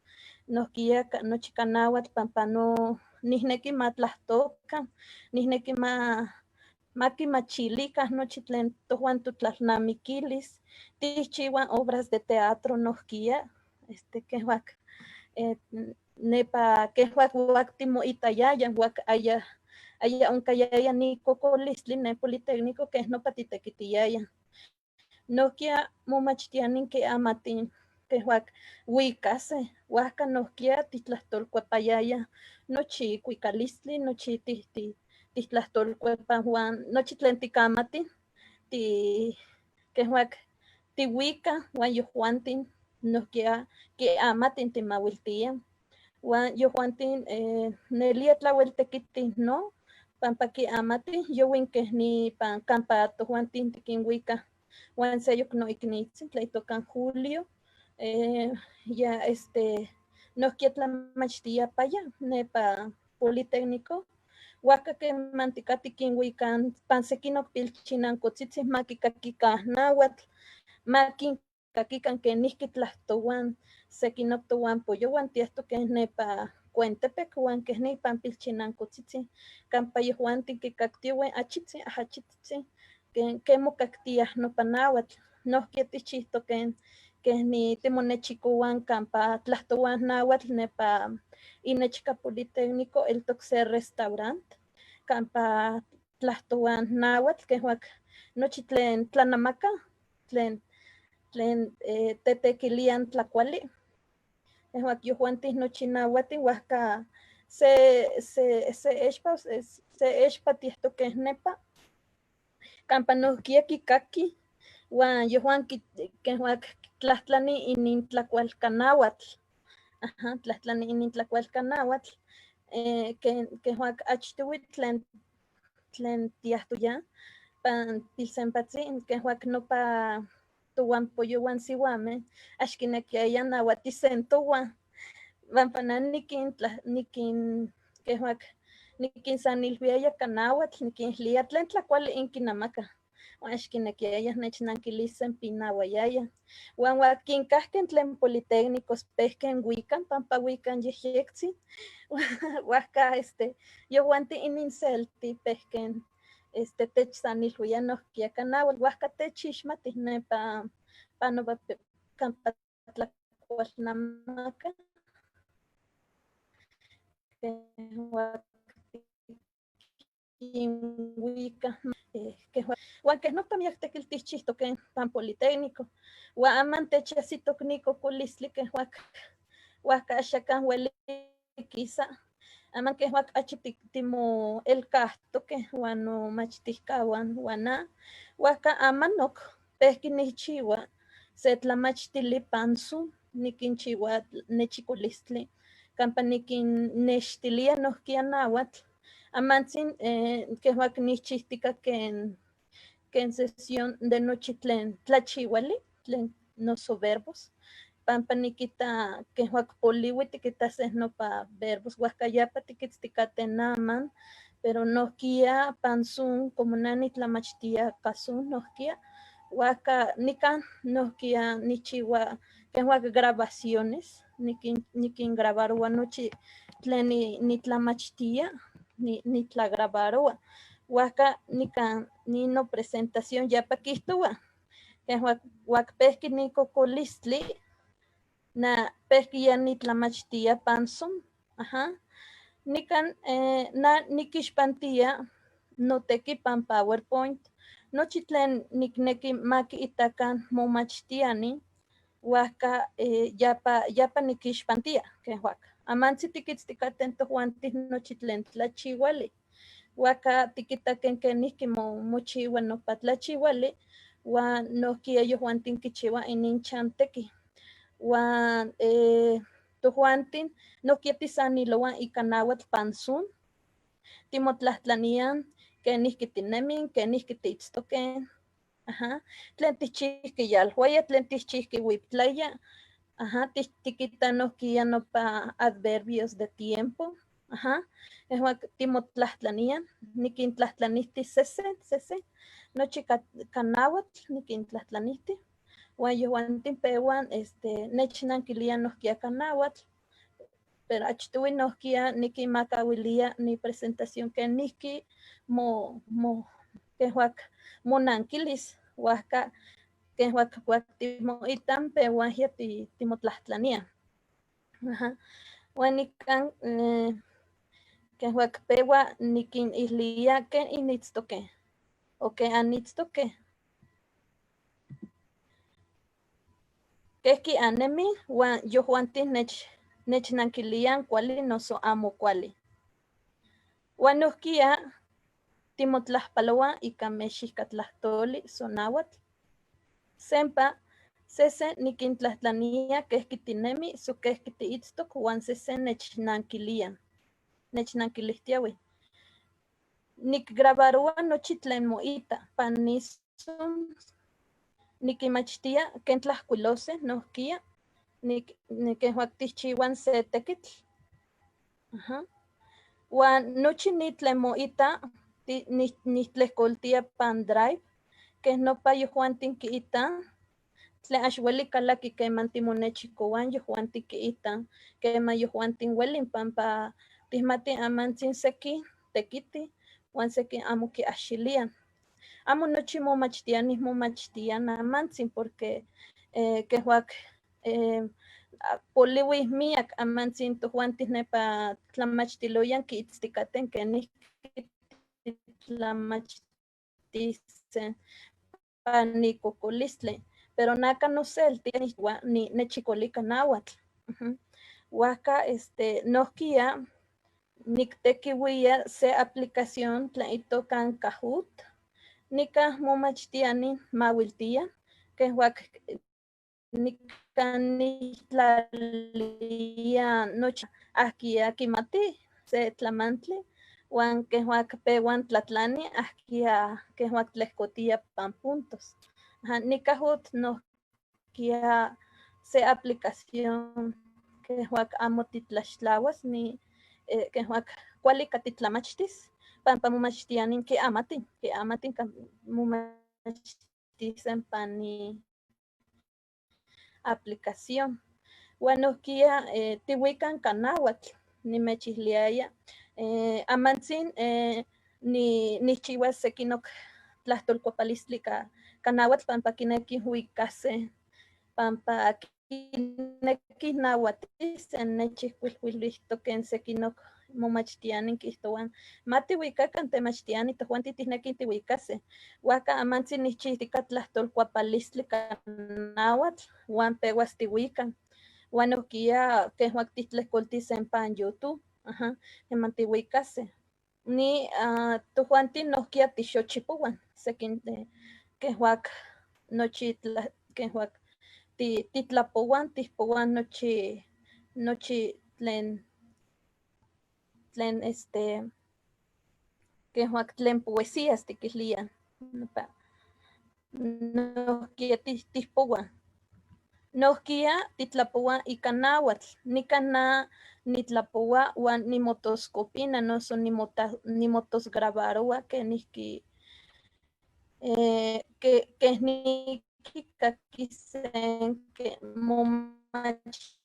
E: nohkia nochi ka náhuatl pampa no nihneki ma tlahtokan, nihneki ma kimachilikan nochi tlen tojuan totlalnamikilis, tijchiwan obras de teatro nohkia, kehuak nepa kehuak wak timoitayaya, wak aya onkayaya ni kokolistli ne Politécnico keh nopa titekitiyaya. Nohkia momachtiani ke amatin kehuak wikase, huajka nohkia titlahtolkuapayaya nochi kuikalistli, nochi Tijtlajtolcuepa huan nochi tlen tikamati ti kejuak tihuika huan yojuantin nohkia kiamatin timawiltia huan yojuantin nelia tlawel tekitih, no, pampa kiamati yowin kej nipan kampa tojuantin tikinwikaj. Huan seyok noiknitzin tlen itoka Julio, ya nohkia tlamachtia paya nepa Politécnico. Huajca kemantika tikinwikan pan sekinok pilchinankotzitzi ma kikakikan náhuatl, ma kinkakikan kenijki tlahtowan sekinok tohuampoyowan tiahtoque nepa Cuentepec huan kej nipan pilchinankotzitzi kampa yejuantin kikaktiue achitzin ajachitzin ken mokaktiaj nopa náhuatl. Nohkia tichihtoken kej ni timonechikowan kampa tlahtowan náhuatl nepa inechka Politécnico eltok se restaurant kampa tlahtowan náhuatl kejuak nochi tlen tlanamaka tlen tetekilian tlakuali kejuak yojuantin nochi nahuatin huajka se expa tiahtoque nepa kampa nohkia kikaki huan yejuan kejuak tlahtlani inintlakualka náhuatl, ajá, tlahtlani inintlakualka náhuatl, kejuak achtohui tlen tiahtoya pan Pilsenpatzin kejuak nopa tohuampoyowan sihuame ax kinekiaya nahuatisen towan pampa na nikin kejuak nikinsanilhuiaya ka náhuatl, nikinilhuia tlen tlakuali inkinamaka huan ax kinekiaya nechnankilisen pinahuayaya. Huan huakinkajque tlen Politécnicos pejque huican pampa huican yejyectzin, huajca yojuanti ininselti pejque techsanilhuia nohkia ka náhuatl, huajca techixmati nepa panopa kampa tlakualnamaka kejuak tikinhuikaj. Huan kej nopa miak tekitl tichihtoque pan Politécnico huan aman techajsitok ni kokolistli kejuak huajca axacan ueli kisa aman kejuak achi timoelkajtoque huan nomachtijcahuan huan na huajca amanok pejqui nikchiua se tlamachtili pan Zoom, nikinchiua nechikolistli kampa nikinnextilia nohkia náhuatl. Amantzin kejuak nikchihtika ken sesión de nochi tlen tlachiuali tlen noso verbos pampa nikita kejuak poliui tikitase nopa verbos huajca yapa tikitztikate naman, pero nohkia pan Zoom como na nitlamachtia ka Zoom nohkia huajca nikan nohkia nikchiua kejuak grabaciones, nikingrabaroa nochi tlen nitlamachtia, nitlagrabaroa huajca nikan nino presentación yapa kihtowa kejuak huak pejqui ni kokolistli na pejqui ya nitlamachtia pan Zoom, ajá. Nikan na nikixpantia noteki pan PowerPoint nochi tlen nikneki ma kiitakan momachtiani huajca yapa nikixpantia kejuak amantzi tikitztikaten tojuantin nochi tlen tlachiuali huajca tikita ken kenijki mochiua nopa tlachiuali huan nohkia yejuantin kichiua ininchanteki huan tojuantin nohkia tisanilowan ika náhuatl pan Zoom, timotlajtlanian kenijki tinemin, kenijki tiitztoque, ajá, tlen tichijki yalhuaya, tlen tichijki huiptlaya, ajá, tikita nohkia nopa adverbios de tiempo, ajá, kejuak timotlajtlanian, nikintlajtlanihti sesen, sesen, nochi ka náhuatl nikintlajtlanihti, huan yejuantin pehuan nechnankilian nohkia ka náhuatl, pero achtohui nohkia nikinmakawilia ni presentación kenijki mo kejuak monankilis huajca kejuak kuak timoitan pehuan timotlajtlania. Ajá. Huan nikan kejuak peua nikinilhuia ken initztoque o ken anitztoque. Kejki anemi huan yojuantin nechnankilian kuali noso amo kuali. Huan nohkia Timotlajpalohuaj ika mexijkatlajtoli sonahuatl. Sempa sesen nikintlajtlania kejqui tinemi so kejqui tiitztok huan sesen nechnanquilia, nechnanquilijtiahui. Nikgrabaroa nochi tlen moita pan ni Zoom, nikinmachtia ken tlajkuilose nohkia, nikenjuaktijchiuan se tekitl. Ajá. Huan nochi ni tlen moita nijtlejcoltia pan Drive, kej nopa yojuantin kiita, tlen ax ueli kalaki keman timonechikoan yojuantin kiita, keman yojuantin uelin pampa tijmati amantzin seki tekiti huan seki amo kiaxilia. Amo nochi momachtiani momachtian amantzin porque kejuak poliuij miak amantzin tojuantin nepa tlamachtiloyan kiitztikaten kenijki tlamachtissen pan ni kokolistli, pero naka noselti ni nechikolika nahuatl. Huajca nohkia niktekiuia se aplicación tlen itoka Kahoot, nikan momachtiani mawiltia, kejuak nikan niktlalia nochi ahkia kimati se tlamantli, huan kejuak pehuan tlatlani ahkia kejuak tlejkotia pan puntos. Ajá, ni Kahoot nohkia se aplicación kejuak amo titlaxtlahuas ni kejuak kuali katitlamachtis, pampa momachtiani kiamatin, kiamatin momachtisen pan ni aplicación. Huan nohkia tihuikan ka nahuatl, nimechiliaya, amantzin nichchihuas sekinok tlajtolkuapalistli ka nahuatl pampa kinekij huikase, pampa kinekij nahuatise, nechijkuilhuilijtok ken sekinok momachtiani kijtohuan ma tihuikakan temachtiani tojuanti tijnekij tihuikase. Huajca amantzin nichchijtika tlajtolkuapalistli ka nahuatl huan pehuas tihuikan. Huan nohkia kejuak tijtlejcoltisen pan YouTube, ajá, niman tihuikase. Ni tojuanti nohkia tixochipohuan, sekin kejuak nochi kejuak titlapohuan, tijpohuan nochi, nochi tlen, tlen kejuak tlen poesías tikilía, nopa, nohkia tijpohuan. Nohkia titlapohuan ika nahuatl, nikan na nitlapohua huan nimotoscopina noso nimotosgrabaroa kenijki kenijki kakisen ke momachtiani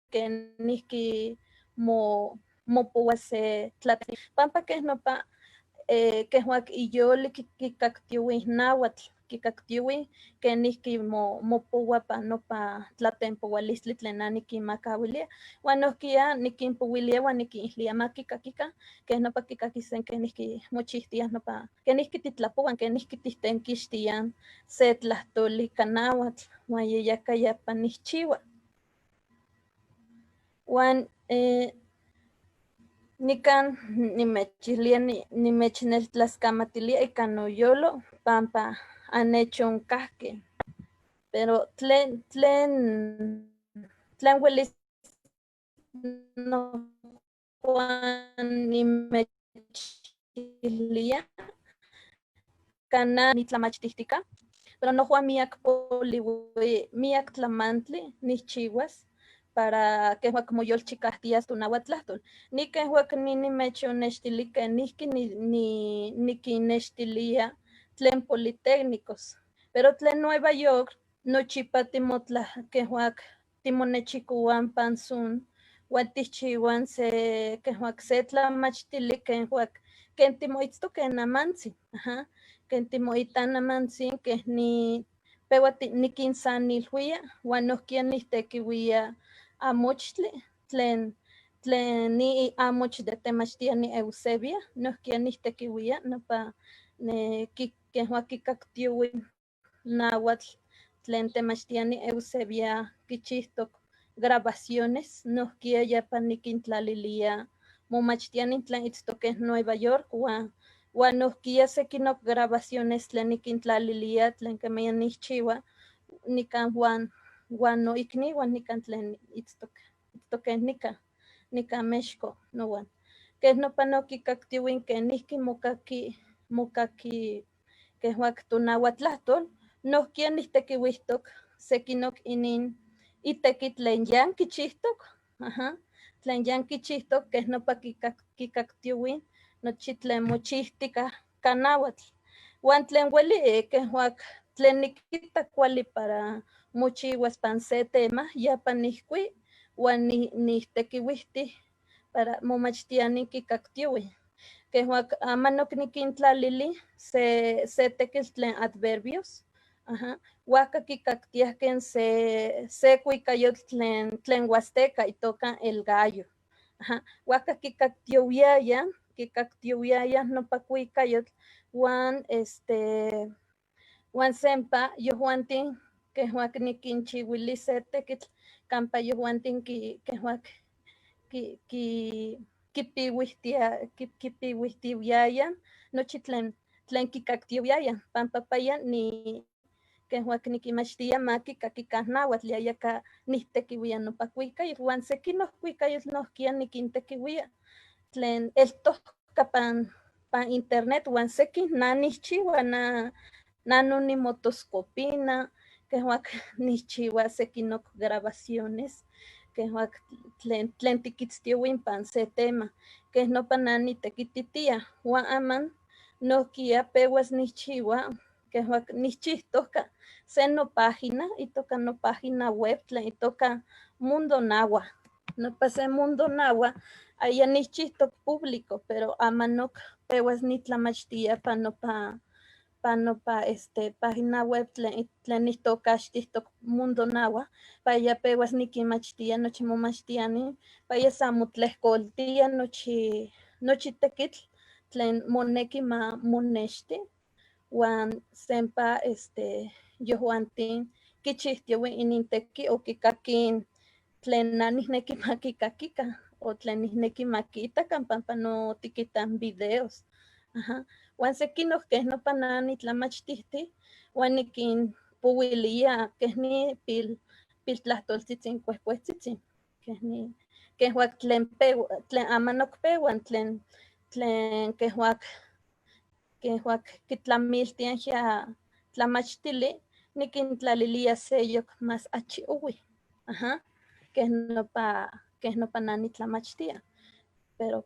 E: kenijki mopohua se tlatl, pampa kej nopa kejuak iyoli kikaktiuij nahuatl, kikaktiuij kenijki mopohua pan nopa tlatempohualistli tlen na nikinmakawilia, huan nohkia nikinpowilia huan nikinilhuia ma kikakikan, kej nopa kikakisen kenijki mochijtiaj nopa, kenijki titlapohuan, kenijki tijtenkixtian se tlahtoli ka nahuatl, huan yeyaka yapa nichchiua. Huan nikan nimechilía, nimechneltlaskamatilia ika noyolo pampa anechonkajkej, pero tlen, tlen, tlen uelis nojuan nimechilia kana nitlamachtijtika, pero nojuan miak poliui, miak tlamantli nichchiuas para kejuak moyolchikajtias tonahuatlahtol. Ni kejuak ni nimechonextili kenijki nikinnextilia tlen politécnicos, pero tlen Nueva York nochipa timotla kejuak timonechikoan pan Zoom, huan tijchiuan se kejuak se tlamachtili kejuak ken timoitztoken ken amantzin, ajá, ken timoita amantzin kej ni peua nikinsanilhuia huan nohkia nijtekiuia amochtli tlen, tlen ni amoch de temachtiani Eusebia, nohkia nijtekiuia nopa ne kejuak kikaktiui nahuatl tlen temachtiani Eusebia kichijtok. grabaciones nohkia ya pa niquintlalilia momachtiani tlen itztokeh Nueva York huan nohkia sekinok grabaciones tlen niquintlalilia tlen kemanian nihchiua nikan huan noikniuan nikan tlen itztokeh nikan México nohuan. Keh nopa nokikaktiuin kenijki mokaki keh wak tonahuatlahtol, nohkia nihtekiuihtok sekinok inin iteki tlen yan kichihtok, tlen yan kichihtok keh nopa kikaktiuin nochi tlen mochihtikah ka náhuatl. Huan tlen ueli keh wak tlen nikita kuali para mochiwas pan se tema ya pa nihkui huan nihtekiuihtih para momachtiani kikaktiuih. Keh wak amanok nikintlalili se tekitl tlen adverbios, huajka kikaktiah ken se kuikayotl tlen huasteca itoka el gallo, huajka kikaktiuiayah nopa kuikayotl huan huan sempa yohuantin keh wak nikinchiwili se tekitl kampa yohuantin keh wak kipiuihtiayah nochi tlen kikaktiuiayah pampa paya keh wak nikinmachtia ma kikakikan náhuatl yaya ka nihtekiuia nopa kuikayotl huan sekinok kuikayotl nohkia nikintekiuia tlen eltohka pan internet huan sekin na nihchiua na nonimotoscopina keh wak nihchiua sekinok grabaciones keh wak tlen tikitztiuin pan se tema keh nopa na nitekititia huan aman nohkia pewas nihchiua keh wak nihchihtohka se nopágina itoka nopágina web tlen itoka Mundo Nahua, nopa se Mundo Nahua aya nihchihtok público pero amanok pewas nitlamachtia pan nopa página web tlen nihtokaxtihtok Mundo Nahua, paya pewas nikinmachtia nochi momachtiani, paya san motlejkoltia nochi tekitl tlen moneki ma monexti huan sempa yohuantin kichihtiuin ininteki o kikakin tlen na nihneki ma kikakikan o tlen nihneki ma kiitakan pampa no tikitan videos. Huan sekinok keh nopa na nitlamachtihti huan nikinpouilia keh ni piltlahtoltzitzin kuehkuehtzitzi keh wak tlen pewa tlen amanok pewa tlen keh wak kitlamiltiah ya tlamachtili nikintlalilia seyok mas achi owi, keh nopa na nitlamachtia, pero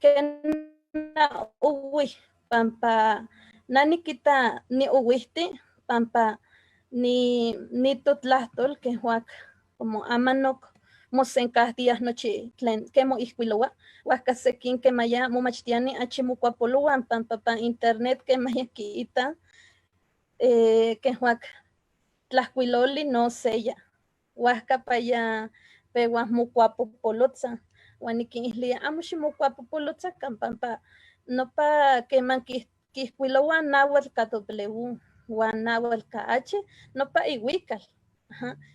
E: kena owi pampa na nikita niowihti pampa nitotlahtol keh wak como amanok mosenkahtiah nochi tlen ke moihkuiloua, huajka sekin kemaya momachtiani achi mokuapolowan pampa pan internet kemaya kiita keh wak tlajkuiloli no seya, huajka paya pewa mokuapopolotza huan nikinihlia amo ximokuapopolotzakan pampa nopa keman kihkuiloua náhuatl ka W huan náhuatl ka H nopa iwikal,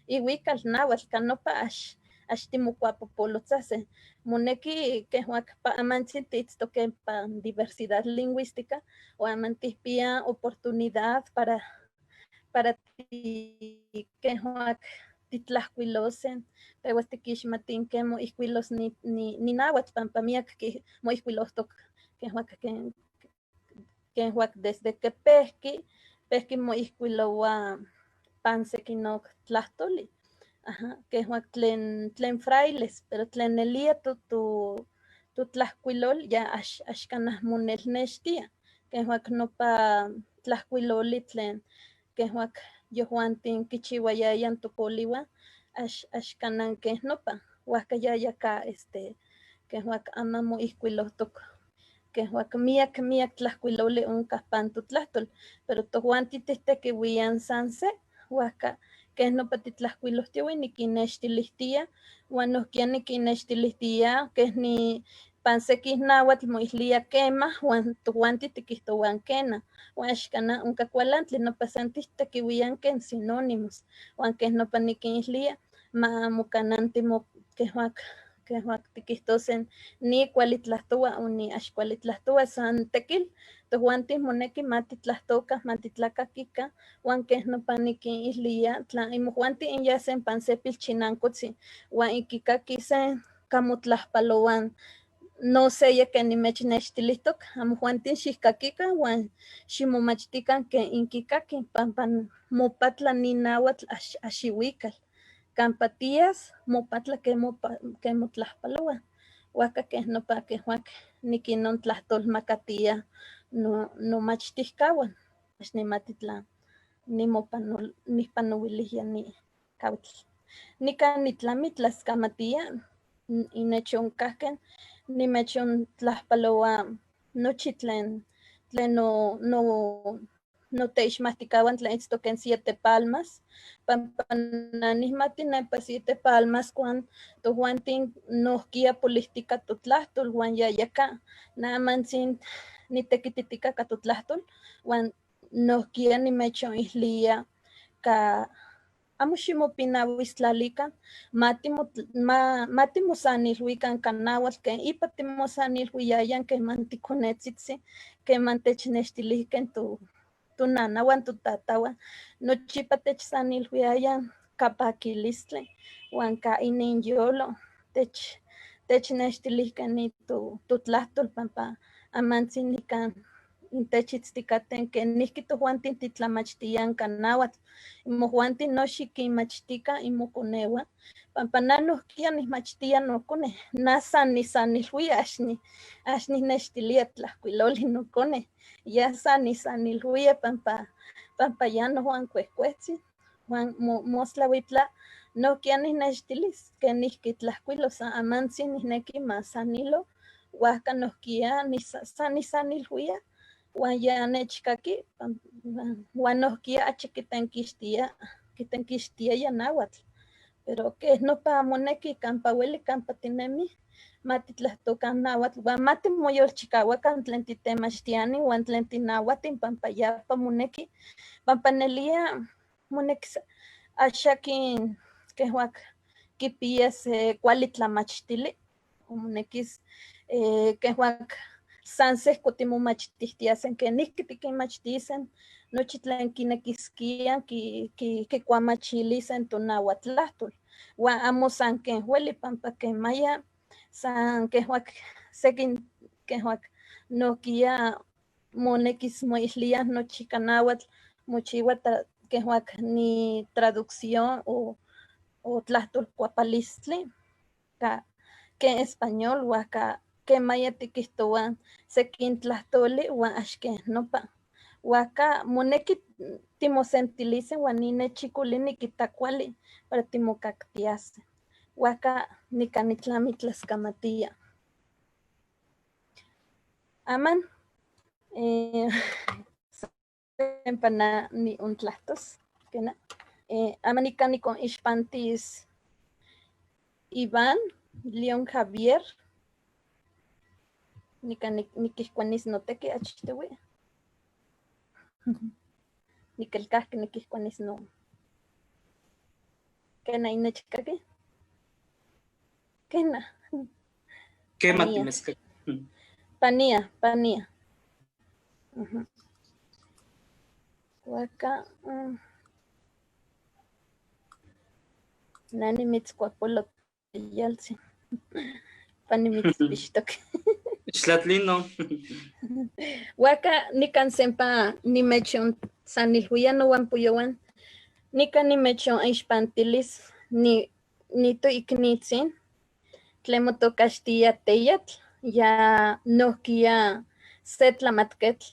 E: iwikal náhuatl ka nopa ax timokuapopolotzase, moneki keh wak amantzin tiitztokeh pan diversidad lingüística o aman tihpia oportunidad para keh wak titlajkuilose, pewas tikixmatin ken moihkuilos ni náhuatl pampa miak moihkuilohtok keh wak desde que pehki moihkuiloua pan sekinok tlahtoli, keh wak tlen frailes, pero tlen nelia totlajkuilol ya ax kanah monelnextia, keh wak nopa tlajkuiloli tlen keh wak yohuantin kichiuayayah tokoliuan ax kanan keh nopa, huajka yaya ka keh wak aman moihkuilohtok keh wak miak tlajkuiloli onkah pan totlahtol, pero tohuantin tihtekiuian san se, huajka keh nopa titlajkuilohtiuin nikinnextilihtia huan nohkia nikinnextilihtia keh ni pan sekin náhuatl moihlia kemah huan tohuantin tikihtouan kena, huan axkanah onka kualantli nopa san tihtekiuian ken sinónimos, huan keh nopa nikinihlia. Ma amo kanantimo quejuac quejuac tiquihtosen ni kuali tlahtoua o ni ax kuali tlahtoua, san tekil tojuanti moneki ma titlahtoka, ma titlakakika, huan kej nopa nikinilhuia tla imojuanti inyasen pan se pilchinancotzi huan inquikakisen kamotlajpalohuan no seya ken nimechnextilijtok, amojuanti xijkakika huan ximomachtikan ken inquikakij, pampa mopatla ni nahuatl axihuical. Campa tías mopatla ken motlajpalohuan, huajca kej nopa quejuac niquinon tlajtolmakatia no nomachtijcahuan, ax nimati tla nijpanohuilijya ni cahuitl. Nican nitlami tlascamatia innechoncajque nimechontlajpaloa nochi tlen tlen no no noteixmajticahuan tlen itztoque en Siete Palmas, pampa na nijmati nepa Siete Palmas cuan tojuantin nojquiya polihtica totlahtol huan yayaca na amantzin nitequititica ca totlahtol huan nojquiya nimechonilhuia ca amo ximopinahuistlalican, ma timosanilhuican ca nahuatl ken ipa timosanilhuiyayan queman ticonetzitzi, queman technextilijque tonanahuan totatahuan, nochipa techsanilhuiyayan ca paquilistli huan ca ininyolo technextilijque ni totlahtol pampa amantzin nican intechitzticaten kenijqui tojuanti titlamachtiyan ca nahuatl, imojuanti no xiquinmachtica imoconehuan, pampa na nojquiya nijmachtia nocone, na san nisanilhuia ax nijnextilia tlajcuiloli nocone, ya san nisanilhuia pampa ya nojuan cuejcuejtzi, huan mostla nojquiya nijnextilis kenijqui tlajcuilo, san amantzin nijnequi ma sanilo, huajca nojquiya san nisanilhuia, huan ya nechcaqui, huan nojquiya achi quitenquixtia ya nahuatl, pero quej nopa moneki campa hueli campa tinemi ma titlahtocan nahuatl huan ma timoyolchicahuacan tlen titemachtiani huan tlen tinahuatin pampa yapa moneki, pampa nelia moneki axaquin quejuac quipiyas cuali tlamachtili, monekis quejuac san sejco timomachtijtiasen kenijqui tiquinmachtisen nochi tlen quinequisquian quicuamachilisen tonahuatlahtol, huan amo san ken hueli pampa quemaya san quejuac sequin quejuac nojquiya monekis moilhuia nochi ica nahuatl mochiua quejuac ni traducción o tlahtolcuapalistli ca ken español huajca quemaya tiquihtohua sequin tlahtoli huan ax ken nopa, huajca moneki timosentilisen huan ni nechicoli niquita cuali para timocactiase, huajca nican nitlami tlascamatia. Aman sempa na niontlahtos, quena, aman nican niconixpantis Iván León Javier, nican niquihcuanis notequi achtohui, niquelcajqui niquihcuanis no, quena inechcaqui, quena.
B: Quema
E: Pania.
B: timezcaqui.
E: Pania, pania. Huaca, nani mitzcuapolo yaltzi, panimitzpixtoc.
B: Xtlatlino.
E: Huaca nican sempa nimechon sanilhuia nohuampoyohuan, nican nimechon ixpantilis ni toicnitzin tlen motocaxtia teyatl, ya nojquiya se tlamatquetl,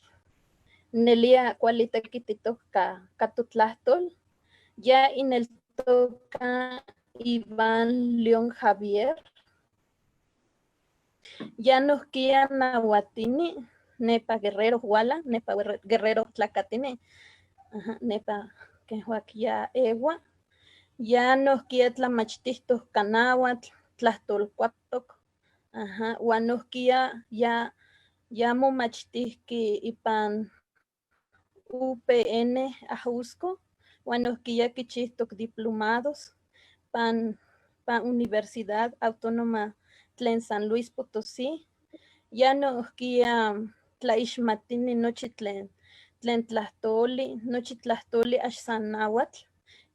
E: nelia cuali tequititok ka totlahtol, ya ineltoca Iván León Javier, ya nojquiya nahuatini, nepa Guerrero huala, nepa Guerrero tlacatini, ajá, nepa quejuac ya ewa, ya nojquiya tlamachtihtoc ka nahuatl, tlahtolcuaptoc, ajá, huan nojquiya ya momachtihqui ipan UPN Ajusco, huan nojquiya quichihtoc diplomados, Pan, pan Universidad Autónoma tlen San Luis Potosí, ya nohkia tlaixmatini nochi tlen tlen tlahtoli, nochi tlahtoli ax san náhuatl,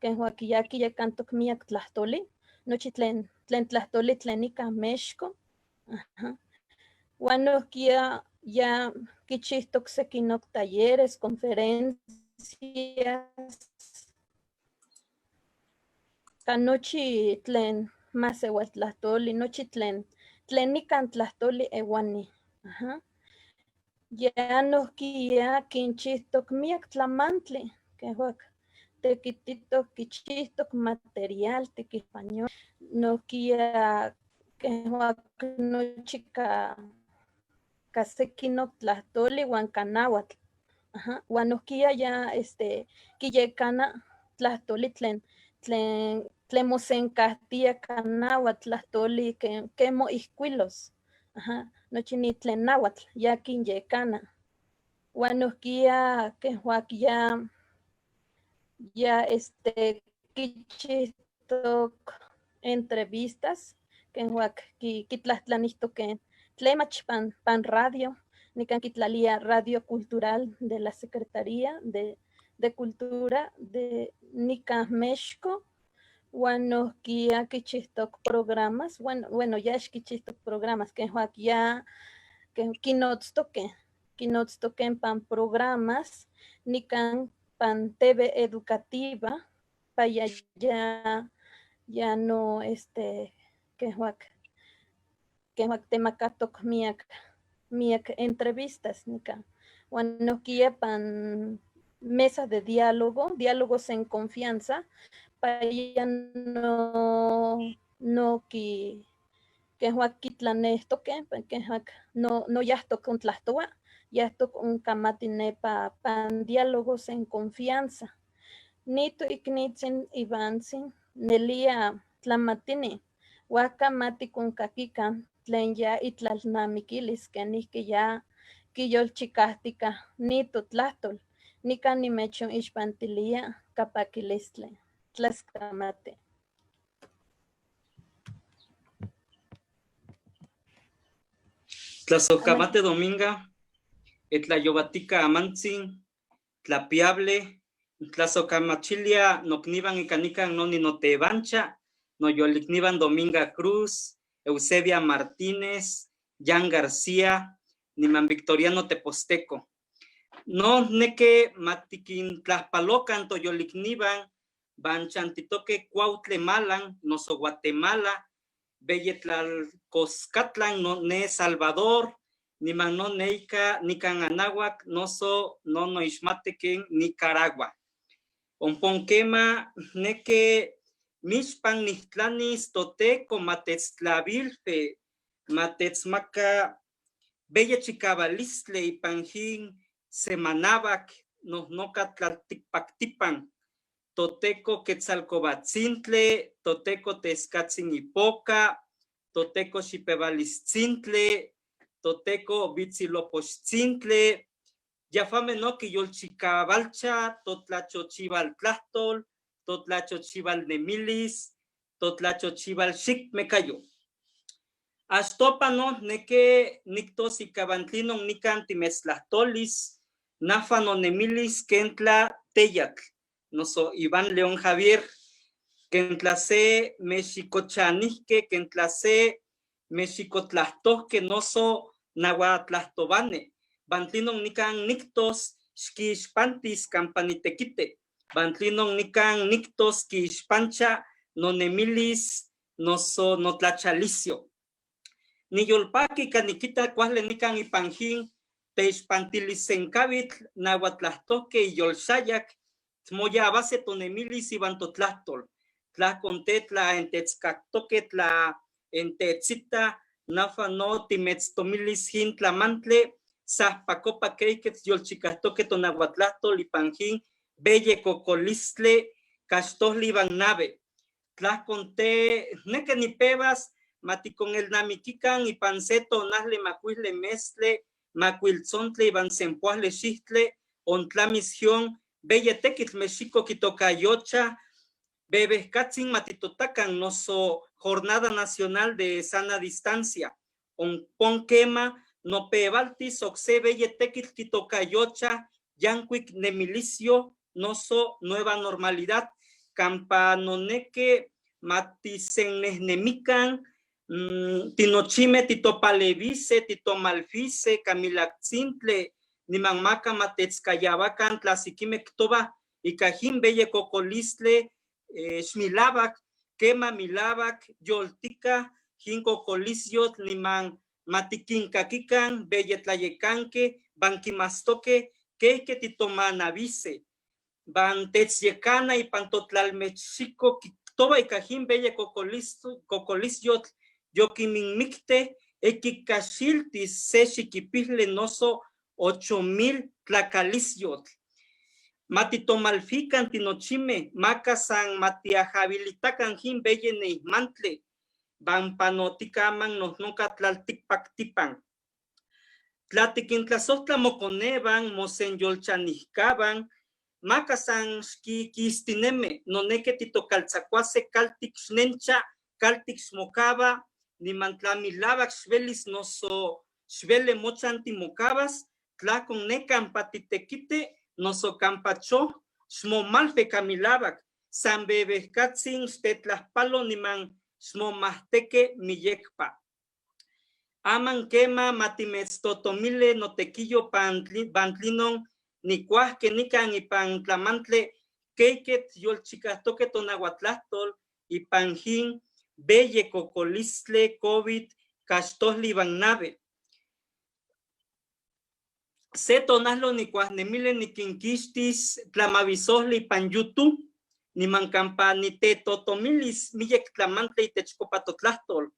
E: ken ya kiyekantok miak tlahtoli, nochi tlen tlen tlahtoli tlen nikan Mexiko. Ajá. Huan nohkia ya kichihtok sekinok talleres, conferencias, ka nochi tlen masewaltlahtoli, nochi tlen tlen nikan tlahtoli ewani. Ajá. Ya nohkia kinchihtok miak tlamantli, ken tekititok kichihtok material español, nohkia ken nochi ka ka sekinok tlahtoli huan ka náhuatl. Ajá. Huan nohkia ya este kiyekana tlahtoli tlen tlen tlen mosenkahtia ka náhuatl tlahtoli ken ken moijkuilos. Ajá. Nochi ni tlen náhuatl ya kinyekana. Huan nohkia ken ya ya este kichihtok entrevistas ken kitlahtlanihtok ken tlemach pan, pan radio, nikan kitlalia Radio Cultural de la Secretaría de Cultura de nikan Mexiko, huan nohkia kichihtok programas, bueno, bueno ya xkichihtok programas, ken ya ken kinotztokeh, kinotztokeh pan programas, nikan pan TV Educativa, pa ya ya ya no este ken ken temakatok miak miak entrevistas nikan. Huan nohkia pan mesa de diálogo, diálogos en confianza, pa ya no no ki ken kitlanehtokeh, ken no no yahtok ontlahtowa, yahtok onkamati nepa pan diálogos en confianza. Nito iknitzin Ivantzin nelia tlamatini, huajka matikonkakikan tlen ya itlalnamikilis kenijki ya kiyolchikahtika ni totlahtol, nikan nimechonixpantilia ka pakilistli. Tlaskamati.
B: Tlasocamate Dominga, Etlayobatica Amantzin, Tlapiable, Tlazocamachilia nocnivan icanican noni notevancha, noyolicnivan Dominga Cruz, Eusebia Martínez, Jan García, niman Victoriano Teposteco. No neke matiquintlajpalocan toyolicnivan, banchantitoque Cuautlemalan, noso Guatemala, Belletlalcoscatlan, no ne Salvador, niman no neika, nican Anáhuac, noso no noixmate Nicaragua. Omponquema neke mixpan nihtlanis toteco matetztlavilfe, matetzmaka bella chicabalistle ipanjin semanavac nohnoca tlalticpactipan, toteco quetzalcobatzintle, toteco tescatzin ipoca, toteco xipevalistzintli, toteco vitzilopochtzintle, yafame no quiyolchicabalcha, totlachochivaltlahtol, totlachochivalnemilis, totlachochivalxicmecayo. Axtopa no neke nictos icabantlinon nican timetztlahtolis, nafa nonemilis kentla teyatl, noso Iván León Javier, kentla se mexicochanihque, kentla se mexicotlahtosque, noso nahuatlahtobane, bantlinon nican nictos xquixpantis campanitequite, bantlinon nican nictos quixpancha nonemilis noso notlachalicio. Niyolpaki kaniquita cuajle nican ipanjin teixpantilisencavitl nahuatlahtosque iyolxayac tmoyabase tonemilis iban totlahtol, tlahcontetla entetzcactoque tla entetzita nafa no timetztomilis jin tlamantle sahpacopa keiket yolchicahtoque tonahuatlahtol ipanjin belle cocolistle caxtohli iban nave. Tlahconte neke nipevas maticon el namiquican ipan se tonajle macuisle mestle macuiltzontle iban sempoasle xixtle ontlamis gion belle tequitl mexico quitocayocha Bebehkatzin matitotacan noso Jornada Nacional de Sana Distancia. Ompon kema nopevaltis okse beye tekitl titocayocha yancuic nemilicio noso nueva normalidad. Campa noneke matisennehnemican tinochime titopalevise titomalfise camilactzintle nimanmaca matetzcayabacan tlasikime ktoba ika jin beye cocolistle xmilavac kema milavac yoltica jin cocolisyotl niman matikinkakikan beye tlayecanque banquimastoque keike titomanavise van tetzyecana ipan totlalmexico kiktoba ika jin beye cocolisyotl yoquiminmicte equicaxiltis se xiquipihle noso 8000 tlacalisyotl. Matitomalfican tinochime, maca san matiajabilitacan jin beye neihmantle, van panoticaman nohnoca tlalticpactipan. Tlatiquintlasohtla moconevan, mosenyolchanijcaban, maca san xquiquistineme, noneke titocaltzacuase caltic xnencha, caltic xmocaba, niman tlamilavac xvelis noso xvele mochan timocabas, tlacon necan patitequite, noso campacho, xmomalfe camilavac, san bebehcatzin xtetlajpalo niman xmomahteque miyecpa. Aman kema matimetztotomile notequillo pantlinon, nicuahque nican ipan tlamantle, keiket yolchicahtoque tonahuatlahtol, ipan jin, beye cocolistle COVID, caxtohli iban nave. Se tonahlo nicuahnemile niquinquixtis tlamavisohli ipan YouTube, niman campa nitetotomilis miyek tlamantle itechkopa totlahtol,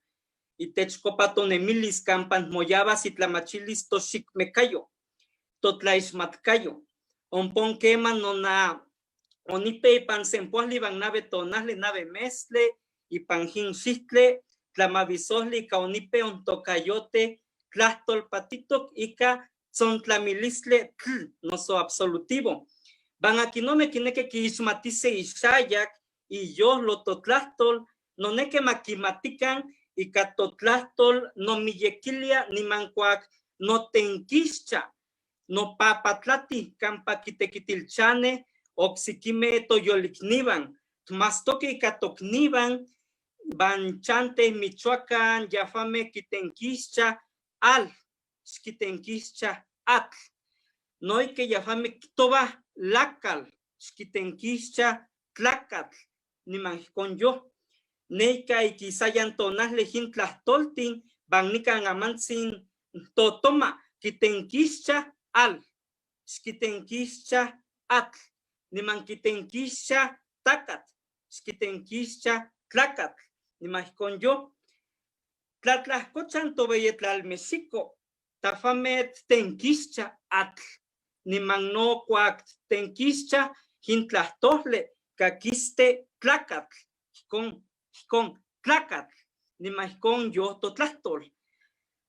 B: itechkopatonemilis campan moyabas itlamachilis toxikmekayo, totlaixmatkayo, ompon kema nona onipe ipan sempoahli iban nave tonahli nave mestle, ipan jin xixtle, tlamavisohli ika onipe ontocayote, tlahtol patitok ika tzontlamilistli tl, noso absolutivo. Van akinome kineke kiixmatise ixayak iyojlo totlahtol, noneke makimatikan ika totlahtol nomiyequilia niman kuak notenkixcha, nopapatlati kampa kitequitilchane oksikime toyoliknivan, tmastoke ika toknivan, van chante Michoacán, yafame kitenkixcha al, xkitenkixcha atl. Noike yafame ktoba lakal, xkitenkixcha tlacatl, niman ijkon yo. Neika ikisayan tonajli jin tlahtoltin, van nikan amantzin totoma, kitenkixcha al, xkitenkixcha atl, niman kitenkixcha tacat, xkitenkixcha tlacatl, niman ijkon yo. Tlatlajkochan tobeyetlalmexico, tafamet tenkixcha atl, niman no kuak tenkixcha jin tlahtohle, kakiste tlacatl, ijkon, ijkon tlacatl, niman ijkon yo totlahtol.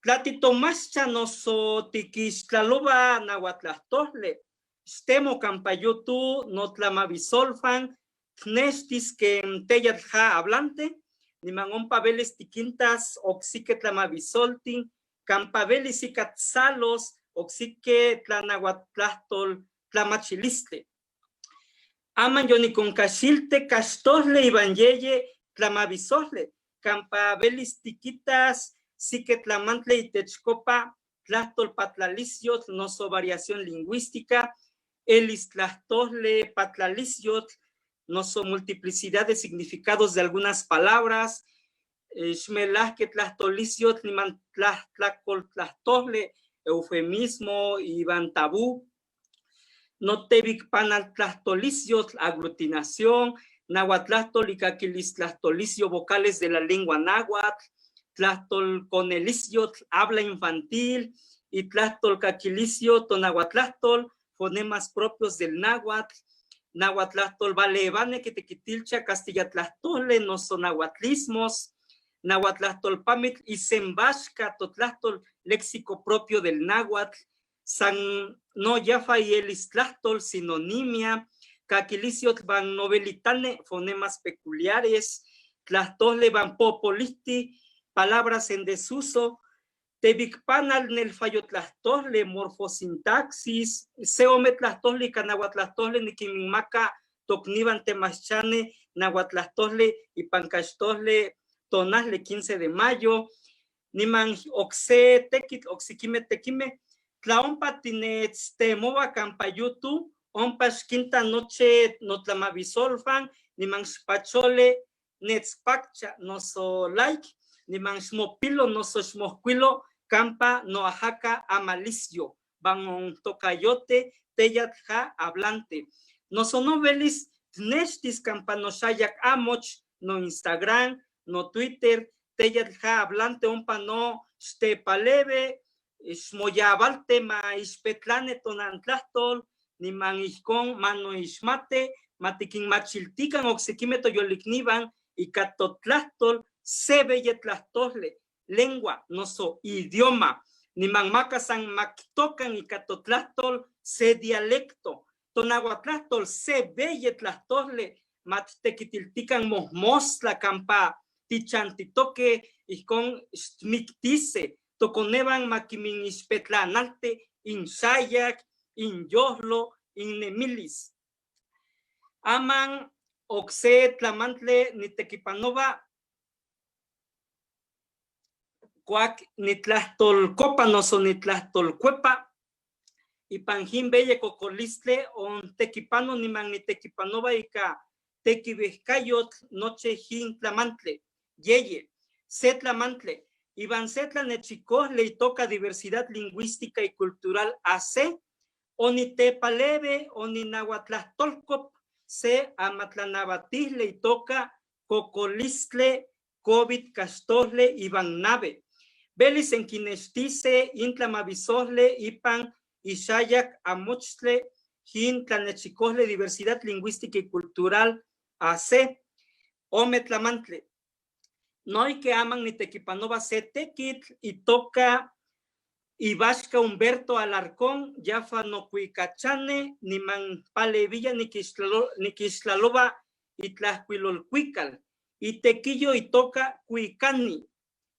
B: Tlatitomascha noso tiquixtlaloba nahuatlahtole, xtemo kampa YouTube notlamavisolfan, tnextis ken teyatl ja hablante, niman ompa velis tiquintas oksike tlamavisoltin, kampa velis ika tzalos oksike tlanahuatlahtol tlamachilistli. Aman yonikonkaxilte kaxtohle iban yeye tlamavisohle, kampa velis tiquitas sike tlamantle itechkopa tlahtol patlalisyotl noso variación lingüística, elis tlahtohle patlalisyotl noso multiplicidad de significados de algunas palabras, xmelahke tlahtolisyotl niman tlahtlacol tlahtohle, eufemismo, iban tabú, notevic panaltlahtolisyotl, aglutinación, nahuatlahtol y caquilistlahtolicio, vocales de la lengua náhuatl, tlahtol conelisyotl, habla infantil, y tlahtol caquilicio, tonahuatlahtol, fonemas propios del náhuatl, nahuatlahtol valevane que tequitilcha, castilla tlahtole, noso nahuatlismos, nahuatlahtol pamitl y sembashka, totlahtol, léxico propio del náhuatl, san no yafa y elistlahtol, sinonimia, Caquilisyotl van novelitane, fonemas peculiares, tlahtole van popolisti, palabras en desuso, tevicpanal nelfayotlahtole, morfosintaxis, seome tlahtoli, canahuatlahtole, niquinmaca, tocnivan temaschane, nahuatlahtole, ipancachtole, tonasle 15 de mayo, niman okse tekitl, oksikime tekime, tlaompa tinechtemoa campa YouTube, ompa xquinta noche notlamavisolfan, niman xpachole netzpaccha noso like, niman xmopilo noso xmojcuilo, campa noajaca amalicio, van tocayote, teyatl ja hablante. Noso novelis tnextis campa noxayac amoch, no Instagram, no Twitter, teyatl ja hablante ompa no xtepaleve, xmoyabalte ma ixpetlane tonantlahtol, niman ijkon manoixmate, matikinmachiltikan oksekimeh toyoliknivan ika totlahtol se beyetlahtole, lengua, noso idioma, niman maka san maktokan ika totlahtol se dialecto, tonahuatlahtol se beyetlahtole, mattequitiltikan mohmostla kampa tichantitoque ijkon xtmictise, tokonevan makiminixpetlanalte inxayac, inyohlo, innemilis. Aman okse tlamantle nitekipanova cuac nitlahtolkopa noso nitlahtolkuepa ipan jin beye cocolistle on tekipano niman nitekipanova ika tequivehcayotl noche jin tlamantle, yeye, se tlamantle, iban se tlanechicojle itoca diversidad lingüística y cultural AC, onitepaleve, oninahuatlahtolcop, se amatlanabatisle itoca cocolistle, COVID castosle iban nave. Belis en quinestice, intlamavisosle, ipan, ixayac, amochtle, jin tlanechicosle, diversidad lingüística y cultural, AC, ometlamantle. No que aman ni tequipanova se tequitl y toca Ibashka Humberto Alarcón, Yafa no cuicachane, ni manpalevilla ni quixtlaloba y tlacuilolcuical, y tequillo y toca cuicani,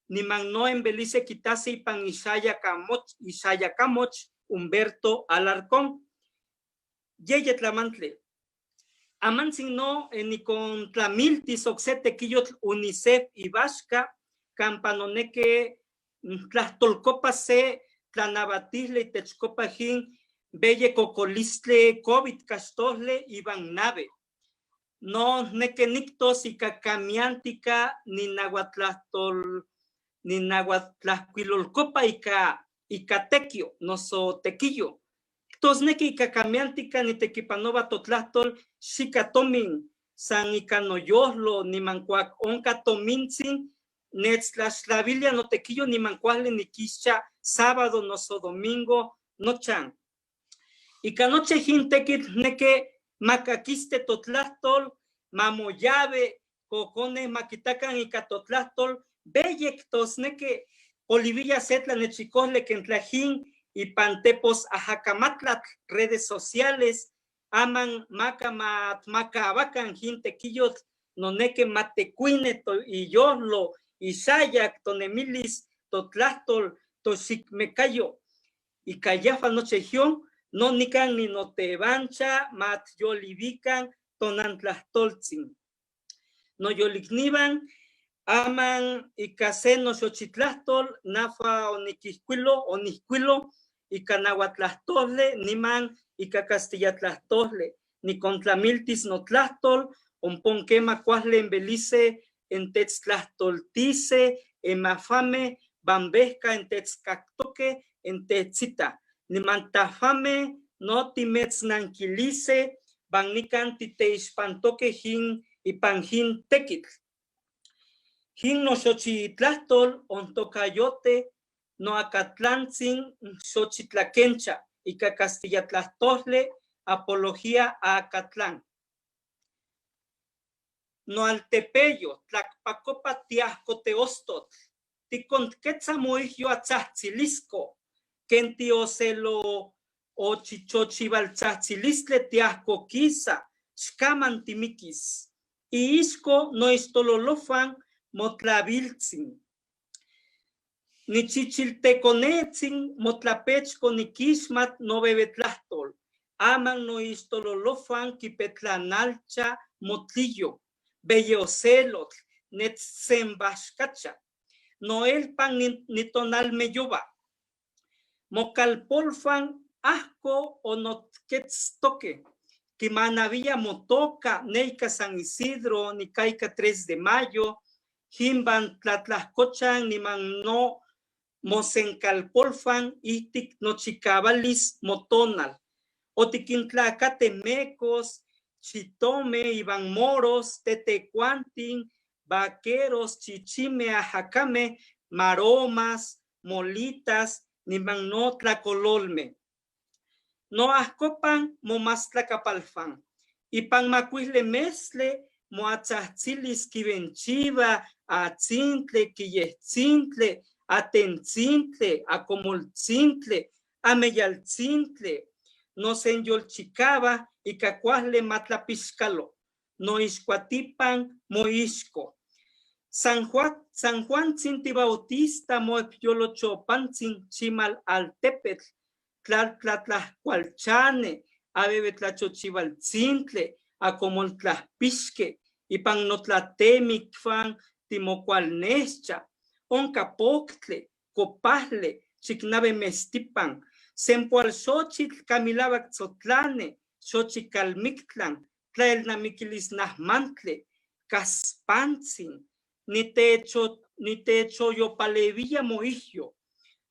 B: ni man no en Belice quitase y pan Isaya Camoch, Humberto Alarcón. Yeye tlamantle. Amantzin no ni con tlamiltis oxe tequillotl UNICEF y Bashka, campanoneque tlahtolcopa se tlanabatisle y techcopa jin belle cocolistle COVID castosle iban nave. No nequenictos y cacamiantica ni nahuatlahtol ni nahuatlacuilolcopa y ca y catequio, no so tequillo. Tosneque y cacamiantica ni tequipanova totlahtol xicatomin san icanoyoslo ni mancuac onca tomintzin netztlaxtlavilia no tequillo ni mancuale ni quisha sábado noso domingo nochan. Ica noche jin tequitl neque macaquiste totlahtol mamoyave cocone maquitacan ica totlahtol beyec tosneque olivilla setla nechicosle quentlajín y pantepos ajacamatlatl redes sociales aman maca mat macabacan jin tequillotl noneque matecuine to y yoslo Isayac, tonemilis, totlahtol, toxicmecayo, y cayafa nochejión, no nican ni notebancha, mat yolivican, tonantlahtoltzin. No yolicnivan, aman y caseno xochitlahtol, nafa oniquiscuilo, oniscuilo, y canahuatlahtosle, niman y cacastillatlahtotle, ni contramiltis notlahtol, omponquema cuasle en Belice, en tetztlahtoltice, emafame, bambesca, en tetzcactoque, en tetzita. Nimantafame, no timetznanquilice, bannican titeixpantoque jin ipanjin tequitl. Jin no xochitlahtol, ontocayote, no acatlantzin, xochitlaquencha, ica castillatlahtotle, apología a Acatlán. No altepeyo, tlacpacopa tiahcoteostotl, ticontquetza moijio atzahtzilisko, kentioselo ochichochibaltzahtzilistle tiahcoquisa, Xcaman timiquis. Iixco noixtololofan motlaviltzin. Nichichilteconetzin motlapechco niquixmat nobebetlajtol. Aman noixtololofan quipetlanalcha motliyo. Bellocelotl netzembaxcacha. Noelpan nitonalmeyoba. Mocalpolfan ajco onotquetztoque. Quimanavía motoca, neica San Isidro, nicaica 3 de Mayo, jimban tlatlajcochan, niman no mosencalpolfan, ihtic nochicabalis motonal. Otiquintlacate mecos, chitome, iban moros, tetecuantin, vaqueros, chichime, ajacame, maromas, molitas, niman no tlacololme. No ajcopan momastlacapalfan. Ipan macuisle mestle moatzahtzilis quivenchiva, atzintle, quiyehtzintli, atentzintle, acomoltzintle, ameyaltzintle, nosenyolchicaba ica cuajle matlapixcalo, noixcuatipan moixco. San Juan, San Juan Bautista moepyolochopantzin chimal altepetl, tlaltlatlajcualchane, abebetlachotzibaltzintle, acomoltlajpixque, ipan notlatemicfan timocualnescha, onca poctle, copahle, chicnave mestipan, sempoalxochitl camilabac tzotlane, xochicalmictlan, tlaelnamiquilisnahmantle, caspantzin, nitechoyopalevilla moijio,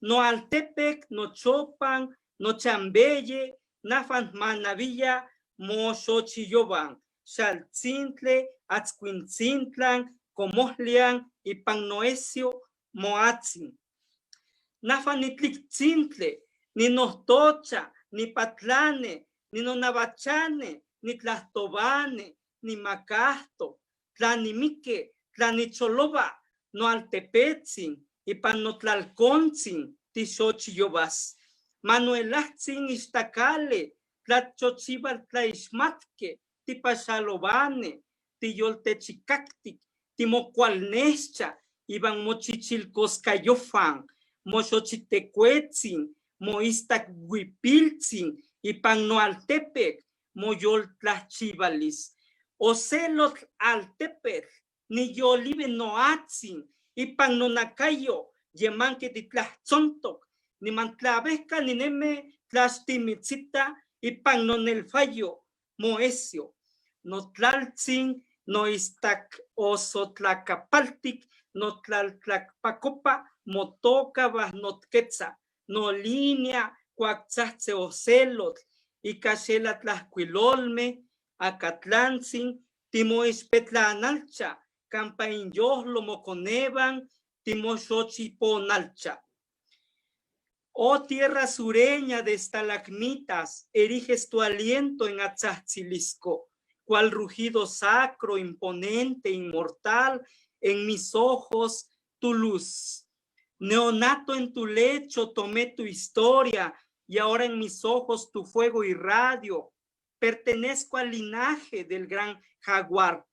B: no altepec, no chopan, no chambeye, nafan manavilla, moxochiyoban, xaltzintle, atzcuintzintlan, comohlian, ipan noesio, moatzin. Nafa nitlictzintle, ninohtocha, nipatlane, ninonavachane, nitlahtobane, nimacahto, tlanimique, tlanicholoba, noaltepetzin, ipan notlalcontzin, tixochiyobas. Manuelahtzin ixtacale, tlachochival tlaixmatque, tipaxalobane, tiyoltechicactic, timocualnescha, iban mochichilcoscayofan, moxochitecuetzin, moistac huipiltzin, ipan noaltepec, moyoltlachivalis. Ocelotl altepetl, niyolive noatzin, ipan nonacayo, yemanque titlahtsontoc, nimantlabehca nineme tlaxtimitzita, ipan nonelfayo, moesio. Notlaltzin, noistac osotlacapaltic, notlaltlacpacopa, motoca notquetza, nolinea, cuactzahtze ocelotl, ica xelatlajcuilolme, acatlantzin, timoixpetlanalcha, campa inyohlo moconeban, timoxochiponalcha. Oh tierra sureña de estalagmitas, eriges tu aliento en Atzahtzilisko, cual rugido sacro, imponente, inmortal, en mis ojos tu luz. Neonato en tu lecho tomé tu historia y ahora en mis ojos tu fuego irradio. Pertenezco al linaje del gran jaguar.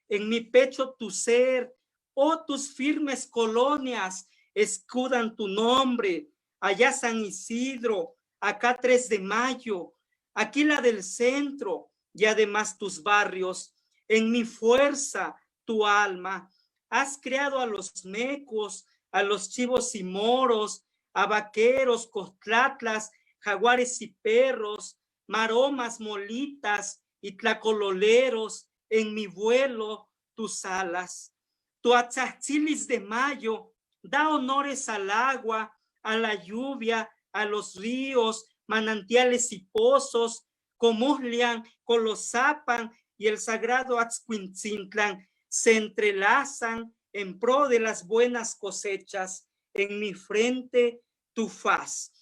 B: En mi pecho tu ser, oh tus firmes colonias escudan tu nombre. Allá San Isidro, acá 3 de Mayo, aquí la del centro y además tus barrios. En mi fuerza, tu alma. Has creado a los mecos, a los chivos y moros, a vaqueros, costlatlas, jaguares y perros, maromas, molitas y tlacololeros, en mi vuelo tus alas. Tu atzahtzilis de mayo da honores al agua, a la lluvia, a los ríos, manantiales y pozos, Comuslian, Colozapan y el sagrado Atzcuintzintlan se entrelazan en pro de las buenas cosechas. En mi frente tu faz.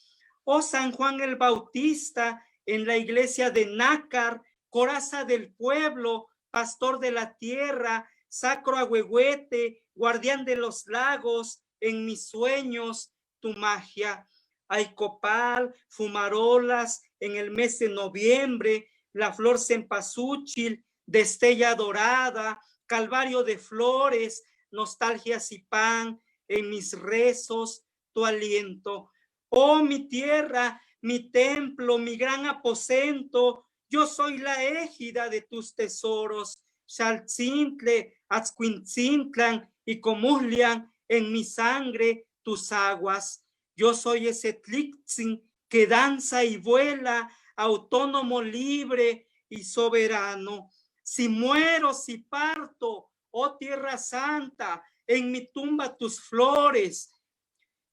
B: Oh San Juan el Bautista, en la iglesia de Nácar, coraza del pueblo, pastor de la tierra, sacro ahuehuete, guardián de los lagos, en mis sueños tu magia. Hay copal, fumarolas en el mes de noviembre, la flor cempasúchil, destella dorada, calvario de flores, nostalgias y pan, en mis rezos tu aliento. Oh, mi tierra, mi templo, mi gran aposento, yo soy la égida de tus tesoros. Xaltzintle, Atzcuintzintlan y Comuslian en mi sangre tus aguas. Yo soy ese tlitzin que danza y vuela, autónomo, libre y soberano. Si muero, si parto, oh tierra santa, en mi tumba tus flores.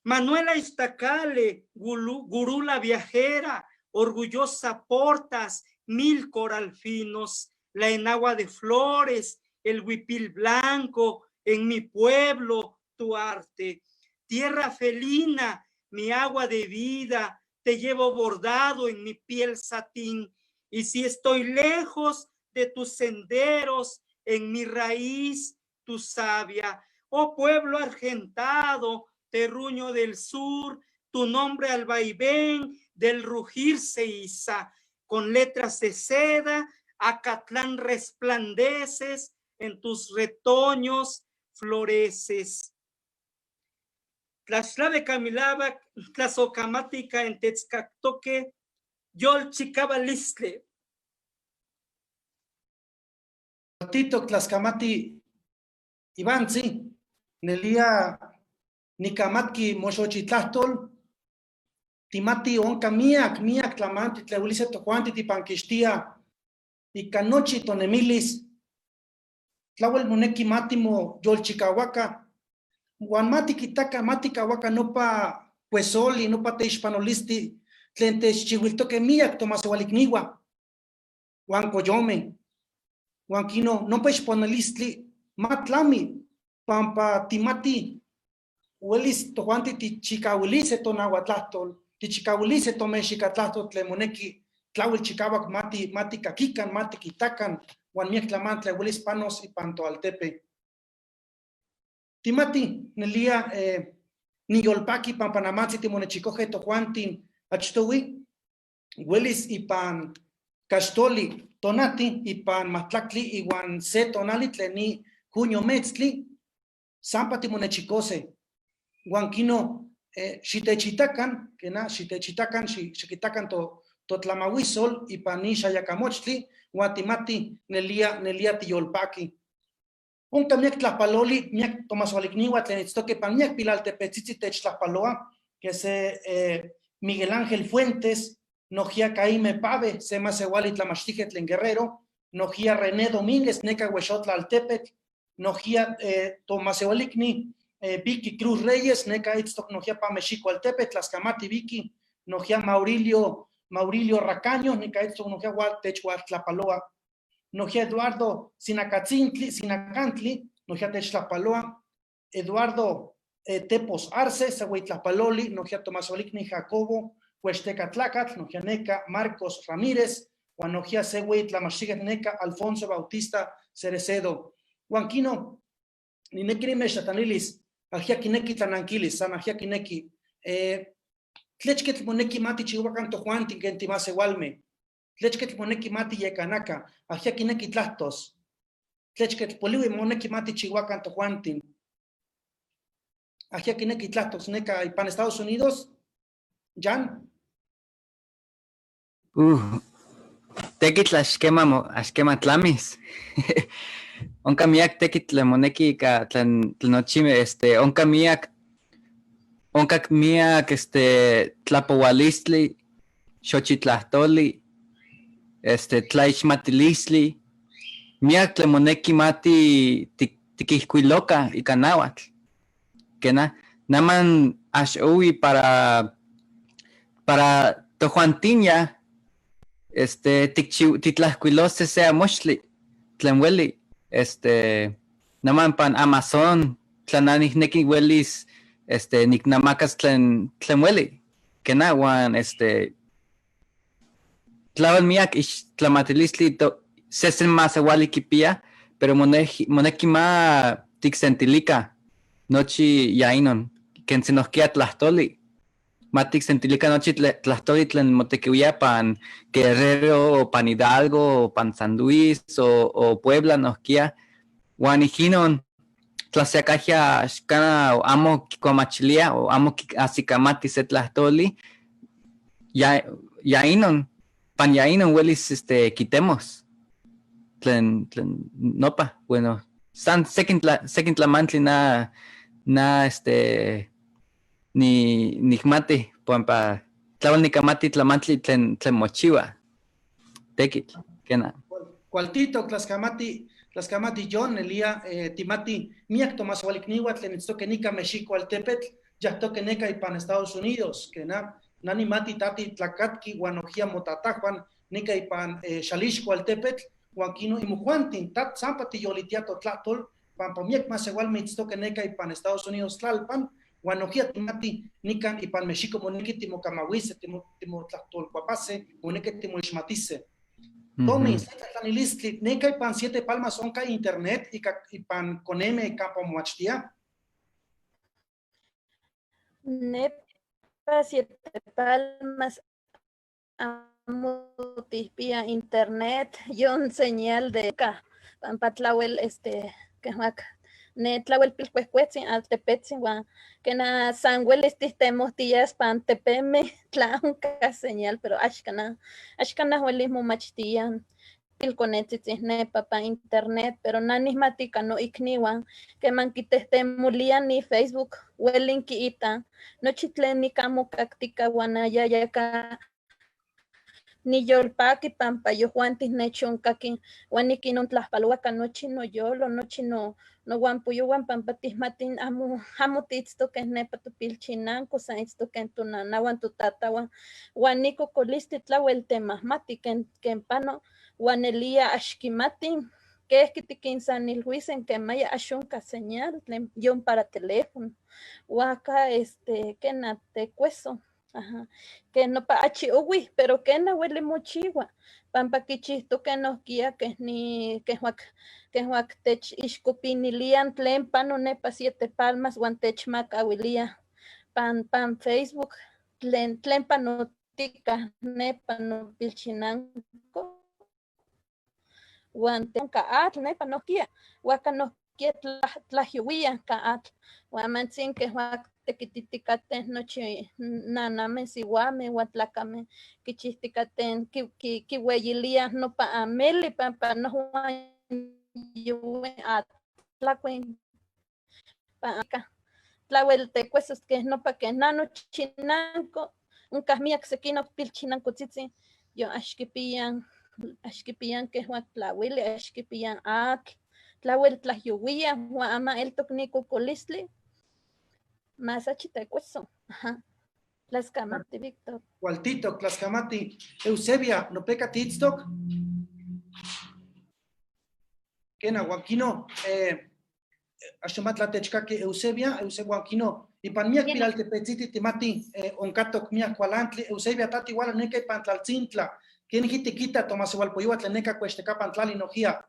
B: Manuela Iztacale, gurula viajera, orgullosa portas 1000 coralfinos, la enagua de flores, el huipil blanco, en mi pueblo tu arte. Tierra felina, mi agua de vida, te llevo bordado en mi piel satín. Y si estoy lejos de tus senderos, en mi raíz tu savia. Oh pueblo argentado, terruño del sur, tu nombre al vaivén del rugir se iza. Con letras de seda, Acatlán resplandeces, en tus retoños floreces. Tlaxtlabe Camilabac, Tlazocamática en Texcactoque, Yolchicabalistle.
A: Tito Tlaxcamati Ivantzi, Nelia Nicamatki Moxochitlahtol, Timati onka miak, miak tlamanti, tleuilise tojuanti tipanquixtia, ika nochi tonemilis, tlauel moneki matimo yolchikawaka, huan mati kitaka, mati kawaka nopa cuesoli, nopa teixpanolisti, tlen techchihuiltoque miak tomaseualikniwa, huan koyome, huan kino nopa ixpanolistli, matlami, pampa timati, huelis tojuanti tichikawilise tonahuatlahtol, tichikawilise tomexicatlahto tlen moneki, tlauel chikawak mati, mati kakikan, mati kitakan, huan miak tlamantli huelis panos ipan toaltepe. Timati, nelia niyolpaki pampa namatzi timonechikoje tojuantin achtowi, huelis ipan kaxtoli tonati, ipan matlaktli iwan se tonali tlen ni junio metztli, sampa timonechikose, huan kino xitechitakan, kena, xitechitakan, xikitakan totlamahuisol ipan ni xayakamochtli, huan timati nelia, nelia tiyolpaki. Onka miak tlajpaloli, miak tomasoalikniwa tlen itztoke pan miak pilaltepetzitzi techtlajpaloa, que se Miguel Ángel Fuentes, nojia Caime Pave, se masewali tlamachtije tlen Guerrero, nojia René Domínguez, neka Huexotla Altepetl, nojia tomasewalikni Vicky Cruz Reyes, neka itztok nojia pa Mexico Altepetl, Tlaxcamati Vicky, nojia Maurilio Racaño, neka itztok nojia Hualtechhualtlapaloa, nojia Eduardo Sinacatzintli, Sinacantli, nojia Techtlapaloa, Eduardo Tepos Arce, Sahuitlapaloli, nojia Tomasolikni Jacobo, Huextecatlacatl, nojia neka Marcos Ramírez, huan nojia Sehuitlamachtijet neka Alfonso Bautista Cerecedo. Huanquino, nineki mextlatanilis, aljia kineki tlananquilis, san aljia kineki, tlechketl moneki mati chihuacan tojuantin ken timasewalme, tlechketl moneki mati yekanaka, aljia kineki tlahtos, tlechketl poliwi moneki mati chihuacan tojuantin, aljia kineki tlahtos, neka ipan Estados Unidos, Jan.
D: Tekitl axkema mo, axkema tlamis. Onka miak tekitl tlen moneki ika tlen nochime, onka miak, onka miak, tlapowalistli, xochitlahtoli, tlaixmatilistli, miak tlen moneki mati tikijkuiloka ika náhuatl. Kena, naman axowi para tojuantinya, titlajkuilose sea mochtli, tlen ueli, naman pan Amazon, tlananijneki uelis, niknamakas tlen ueli, kena, huan, tlawel miak ixtlamatilistli sesen masewali kipia, pero moneki ma tiksentilika nochi yainon, ken sinohkia tlahtoli, Ma tiksentilikan nochi tlahtoli tlen motekiuia pan Guerrero o pan Hidalgo o pan San Luis o Puebla nohkia. Huan ijinon tla se acajya xcana o amo kikuamachilia o amo ahsikamati se tlahtoli, ya inon, pan ya inon welis kitemos tlen nopa. Bueno, san sekin tlamantli na nikmati, pampa tlawel nikamati tlamantli tlen mochiwa. Tekitl, kena.
A: Cualtito, tlaxcamati, tlaxcamati John, Elia, timati, miak Tomás Hualicniwa, tlen itztoque nica Mexico altepetl, yahtoque neca ipan Estados Unidos, kena, nani mati tati tlacatqui, huan ojia motatajuan, nica ipan Xalixco altepetl, huan kino imujuantin, tat zampa tiyolitia totlatol, pampa miak masewalme itztoque neca ipan Estados Unidos tlalpan, huan ojia timati nican ipan Mexico moneki timocamawise, timotlahtolcuapase, moneki timoixmatise. Tomi, tlanilistli, neka ipan Siete Palmas onka internet ipan coneme campo moachtia.
E: Nepa Siete Palmas amo tihpia internet, yon señal de ka, pampa tlawel, kemak, ne tlawel pilcuescuetzin, altepetzin, guan, que na san huelis tihtemostillas pan tepeme, tla onka señal, pero axkana huelis momachtian pilconetzitzin nepa pan internet, pero na nihmatika no ikniwan, keman kitehtemulian ni Facebook, huelin kiita, nochi tlen nika mokaktika uan ayayaka niyolpaki pampa yojuantis nechonkaki, uan nikinon tlajpalowaka nochi noyolo, nochi nohuampoyowan pampa tihmatin amo tiitztokej nepa topilchinanko, san itztokej tonanawan, totatawan, uan nikokolistli tlawel temahmati ken pano, uan nelia axkimatin kejki tikinsanilhuisen ken maya axonka señal tlen yon para teléfono, uaka kena tekueso. Ajá. Que nopa achi owi, pero kena hueli mochiwa, pampa kichihtoke nohkia keh ni, keh huak tech ixkopinilian tlen pano nepa Siete Palmas uan techmakawilia pan Facebook tlen panotika nepa nopilchinanko uan ka atl nepa nohkia, uaka nohkia tlajyowia ka atl, uan mantzin keh huak tekititikateh nochi nanameh, siwameh uan tlakameh kichihtikateh kiweyiliah nopa ameli pampa nojuan yuwi atlakuen pa tlawel tekuesos keh nopa keh nanochinanko onkah miak sekinoh pilchinankotzitzi yon axkipian keh uan tlawili, axkipian atl, tlawel tlajyowia uan ama eltok ni kokolistli más achi tekueso. Ajá. Tlaxcamati, Víctor.
A: Cualtito, tlaxcamati. Eusebia, no peca titztoc. Kena, Joaquino, axomatlatechkaki Eusebia, Eusebia Joaquino, ipan miak pilaltepetziti timati, onkatok miak kualantli, Eusebia tati igual neka ipan tlaltzintla. ¿Quién jitikita Tomás Igualpoyua tleneka cuextecapan tlali nojia?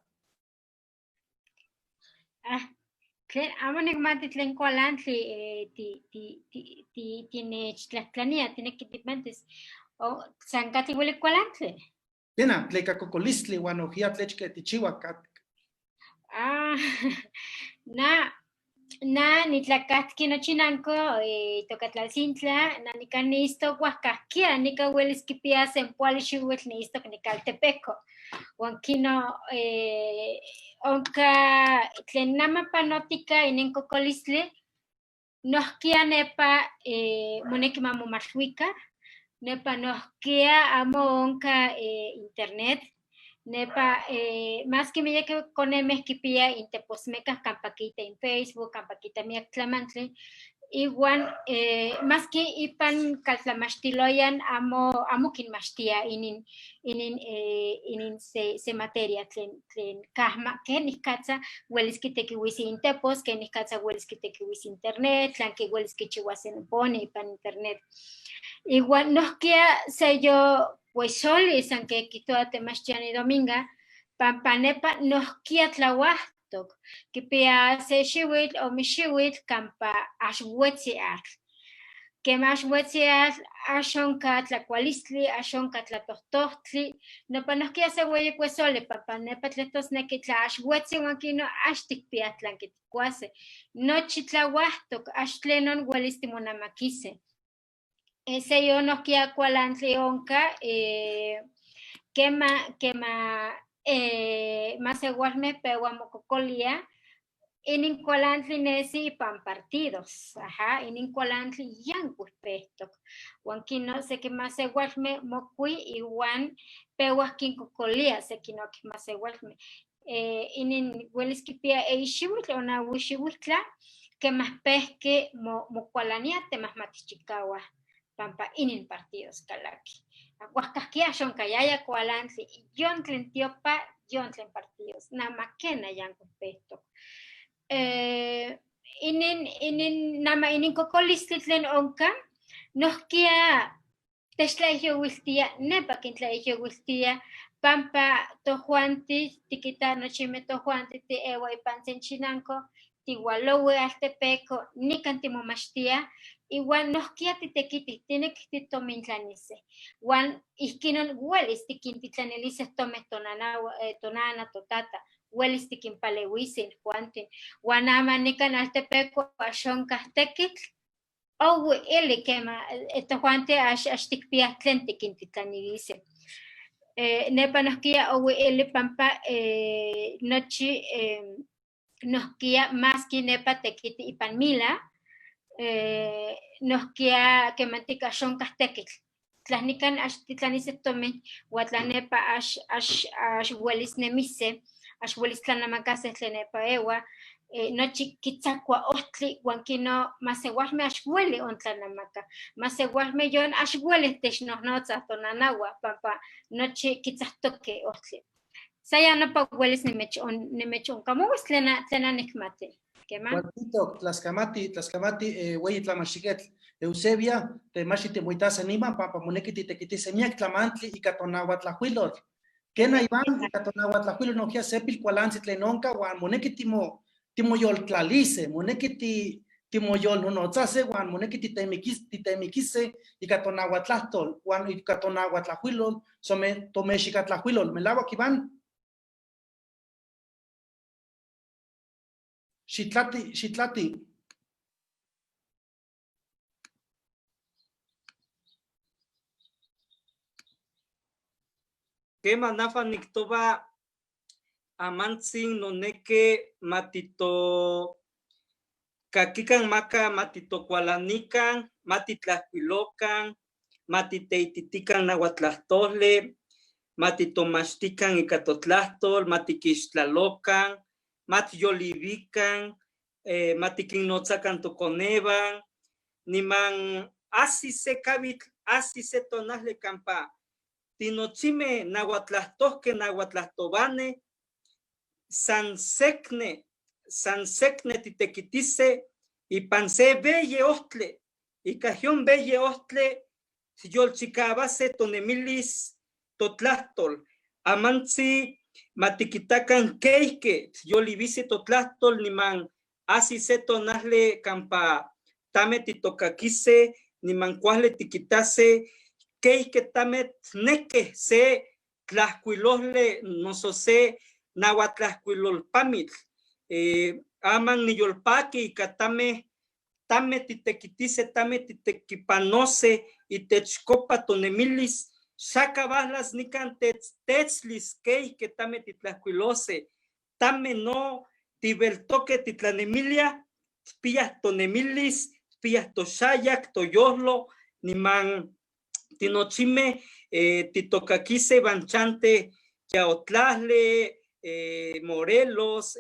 C: Ah, tlen amo nikmati tlen kualantli, tinechtlajtlania, tineki tipmantis. O, san katli hueli kualantli.
A: Kena, tleka kokolistli uan nojia tlechke tichiwa kat.
C: Ah, na nitlakatki nochinanko, toka Tlaltzintla, na nikan niistok huajkajkia, nika huelis kipia sempoali xiuitl niistok nikaltepeko. Huan kino, onka tlen nama panotika inin kokolistli, nohkia nepa, moneki ma momalhuika, nepa nohkia amo onka, internet, nepa, más que miyek konemeh kipia inteposmekah kampa kita in Facebook, kampa kita miak tlamantli, iwan, más que ipan kaltlamachtiloyan amo kinmachtia inin se materia tlen kahma, kenikatza huelis kitekiuis intepos, kenikatza huelis kitekiuis internet, tlan ke huelis kichiuas pone ipan internet. Iwan nohkia seyo huexoli, san ke kihtowa temachtiani Dominga, pampa nepa nohkia tlauahtok, kipia se xiuitl o mixiuitl kampa axuetzi atl. Quema ax huetzi atl, ax onka tlacualistli, ax onka tlatohtohtli, nopa nohkia se hueyi cuesoli, pampa nepa tlehtosneki tla ax huetzi huan kino ax tikpiah tlan kitikuase. Nochi tlauahtok, ax tlenon uelis timonamakise. Seyo nohkia kualantli onka, kema, kema masewalmeh pewa mokokolia, inin kualantli nesi ipan partidos, aha, inin kualantli yankuik pehtok, huan kino seki masewalmeh mokui iwan pewah kinkokolia sekinoki masewalmeh. Inin welis kipia eyi xiwitl o nawi xiwitla kemah pehki mokualania temahmatichikawah pampa inin partidos kalaki. Huajkahki ax onkayaya kualantli, yon tlen tiopa, yon tlen partidos, nama kena yankuik pehtok. Inin, inin, nama inin kokolistli tlen onka, nohkia techtlaihyowiltia, nepa kintlaihyowiltia, pampa tojuanti, tikita nochimeh tojuanti tiewa ipan Tzenchinanko, tiualowi altepeko, nikan timomachtia, iwan nohkia titekitih, tinekih titomintlanise, uan ihkinon welis tikintitlanilise tomeh tonanawa, tonana, totata, welis tikinpalewise injuantin, uan ama nikan altepeko ax onkah tekitl, owi ili kema tojuanti ax tikpiah tlen tikintitlanilise. Nepa nohkia owi ili pampa nochi nohkia maski nepa tekiti ipan mila, nohkia kemantik ax onkah tekitl, tlah nikan ax titlanise tomin, uan tla nepa ax welis nemise, ax welis tlanamakaseh tlen nepa ewa, nochi kitzakua ohtli uan kino masewalmeh ax weli ontlanamaka, masewalmeh yon ax weli technohnotzah tonanawah pampa nochi kitzahtokeh ohtli. Sa ya nopa welis nimechonkamowis tlena nikmati. Kema?
A: Cuartito, tlaskamati, tlaskamati, hueyi tlamachtiketl. Eusebia, temachi timoitase niman, pampa moneki titekitise miak tlamantli ika tonahuatlajuilotl. Kena Iván, ika tonahuatlajuilotl nohkia sepil kualantzi tlen onka, uan moneki timoyoltlalise, moneki timoyolnonotzase, uan moneki titemikise ika tonahuatlahtol, uan ika tonahuatlajuilotl, some tomexikatlajuilotl. Melawak, Iván? Xitlati, xitlati.
B: Kema nafa niktoba amantzin noneke matito kakikan maka matitokualanikan, matitlajkuilokan, matiteititikan nahuatlahtole, matitomachtikan ika totlahtol, matikixtlalokan, matiyolivikan, matikinnotzakan tokonewan, niman asi se kavitl, asi se tonajli kampa tinochime nahuatlahtohke, nahuatlahtobane, san sekne, san sekne titekitise, ipan se beye ohtle, ika yon beye ohtle, yolchikawase tonemilis totlahtol, amantzi matikitakan keike yolivise totlahtol niman asi se tonajle kampa tame titokakise, niman kuajle tikitase, keike tame tneke se tlajkuilojle noso se nahuatlajkuilolpamitl. Aman niyolpaki ika tame, tame titekitise, tame titekipanose, itechkopa tonemilis, xakabajlas nikan tetzlis keike tame titlajkuilose, tame no tibeltoke titlanemilia, tpiyah tonemilis, tpiyah toxayak, toyojlo, niman tinochime titokakise banchante Yaotlahle, Morelos,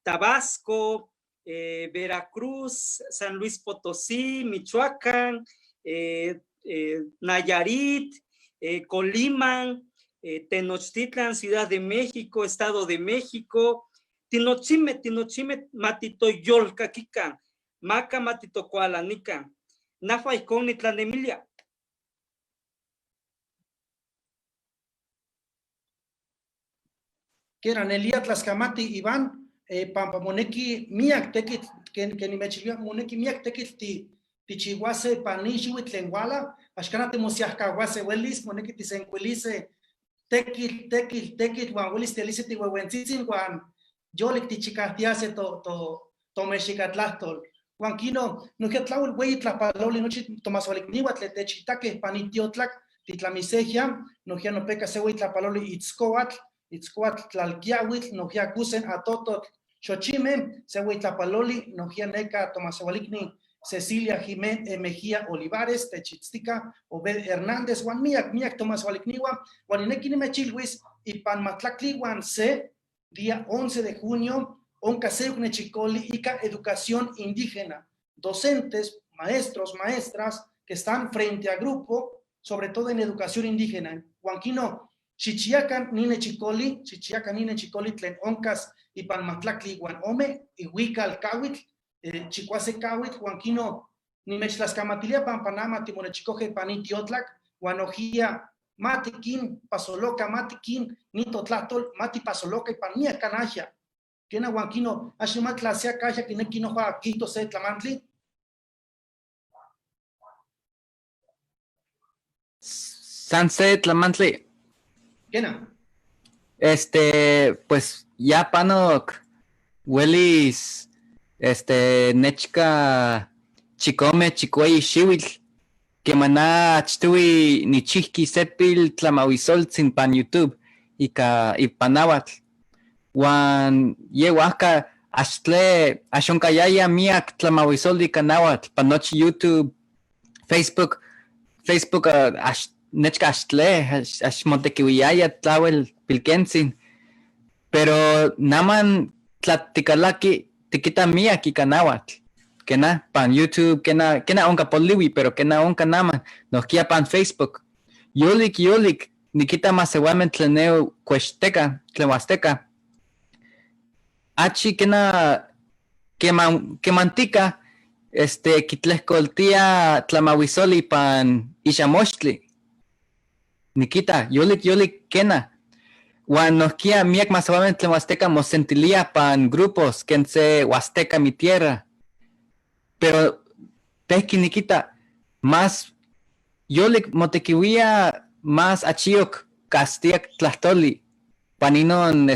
B: Tabasco, Veracruz, San Luis Potosí, Michoacán, Nayarit, Colima, Tenochtitlan, Ciudad de México, Estado de México, tinochime, tinochime, matitoyolkakikan, maka matitokualanikan, nafa ijkon nitlanemilia.
A: Kera Nelia Tlaxcamati, Iván, pampa moneki miak tekitl, ken nimechilwia, moneki miak tekitl Tichihuase pan ni xihuitl tlen huala, axcana timosiahcahuase huelis, moneki tisencuilise tekitl, tekitl, tekitl, huan huelis tielise tihuehuentzitzin huan yolik tichicahtiase tomexicatlajtol. Huan quino, nohkia tlahuel hueyi tlajpaloli nochi tomasoalicniua tlen techitaque pan itiotlac titlamisejia, nohkia nopeca se hueyi tlajpaloli itzcoatl, itzcoatl tlalquiahuitl, nohkia acusen atototl xochime, se hueyi tlajpaloli, nohkia neca tomasehualicni Cecilia Jiménez Mejía Olivares, techitztica, Obed Hernández, huan miac, miac tomasehualicniua, huan ninequi nimechilhuis, ipan mahtlactli huan se, día 11 de junio, onca seyuc nechicoli ica educación indígena, docentes, maestros, maestras que están frente a grupo, sobre todo en educación indígena. Huan quino, xichiacan ni nechicoli, xichiacan ni nechicoli tlen oncas ipan mahtlactli huan ome, ihuical cahuitl, chicuase cahuitl, huan quino, nimechtlascamatilia pan Panama, timonechicoje pan itiotlac, huan ojía, matiquín, pasoloca, matiquín, nito tlahtol, mati pasoloca y pan mía canaja. Kena huan quino, axi ma tlasia caja, kineki no jua quito se tlamantli.
D: San se tlamantli.
A: Kena.
D: Pues ya panok, huelis, nechca, chicome, chicuey, xihuitl, quemaná achtui nichihki sepil tlamahuisoltzin pan YouTube ika ipanáhuatl. Huan ye huajca axtle axoncayaya miak tlamahuisoldi ika náhuatl pan nochi YouTube, Facebook, Facebook, nechca axtle, axmotequihuiyaya tlauel pilquentzin, pero naman tlaticalaki tiquita miak ika náhuatl. Kena pan YouTube, kena, kena onka poliwi, pero kena onka naman, nohkia pan Facebook. Yolik, yolik, nikita masewame tleneo cuexteca, tlen huasteca. Achi kena kemantika, kitlehkoltia tlamahuisoli pan ixamochtli. Nikita, yolik, yolik, kena. Huan nohkia miak masewame tlen huasteca mosentilia pan grupos, ken se Huasteca mi tierra. Pero pehki nikita, más yolik motekiwia más achiok castiak tlahtoli paninon,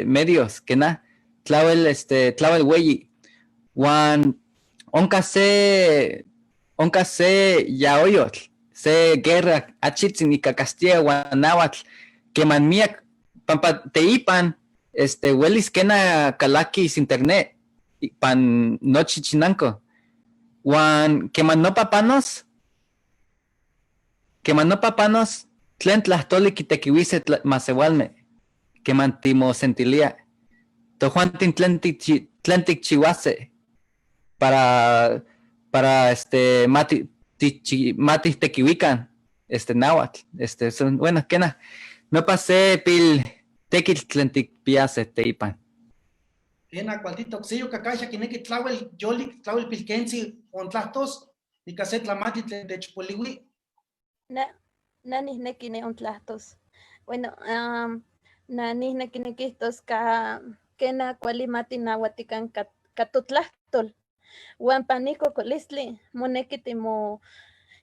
D: medios, kena, tlauel, tlauel hueyi. Huan onka se yaoyotl, se guerra achitzin ika Castilla huan náhuatl, keman miak pampa teipan, huelis kena kalakis internet pan nochi chinanco. Huan keman nopa panos, keman nopa panos, tlen tlahtoli kitekihuise masewalme, keman timosentilia. Tojuantin tlen tlen tikchihuase para mati tekihuikan, náhuatl, son, bueno, kena, nopa se pil tekitl tlen tikpiase teipan.
A: Kena, cualtito, seyo kakaxa kineki tlauel yolik, tlauel pilkentzi, ontlahtos, ika se tlamantli tlen techpoliui.
E: Na, na nihneki ne ontlahtos. Bueno, na nihneki nikihtos ka kena kuali mati nahuatikan katotlahtol. Huan pan nikokolistli moneki timo,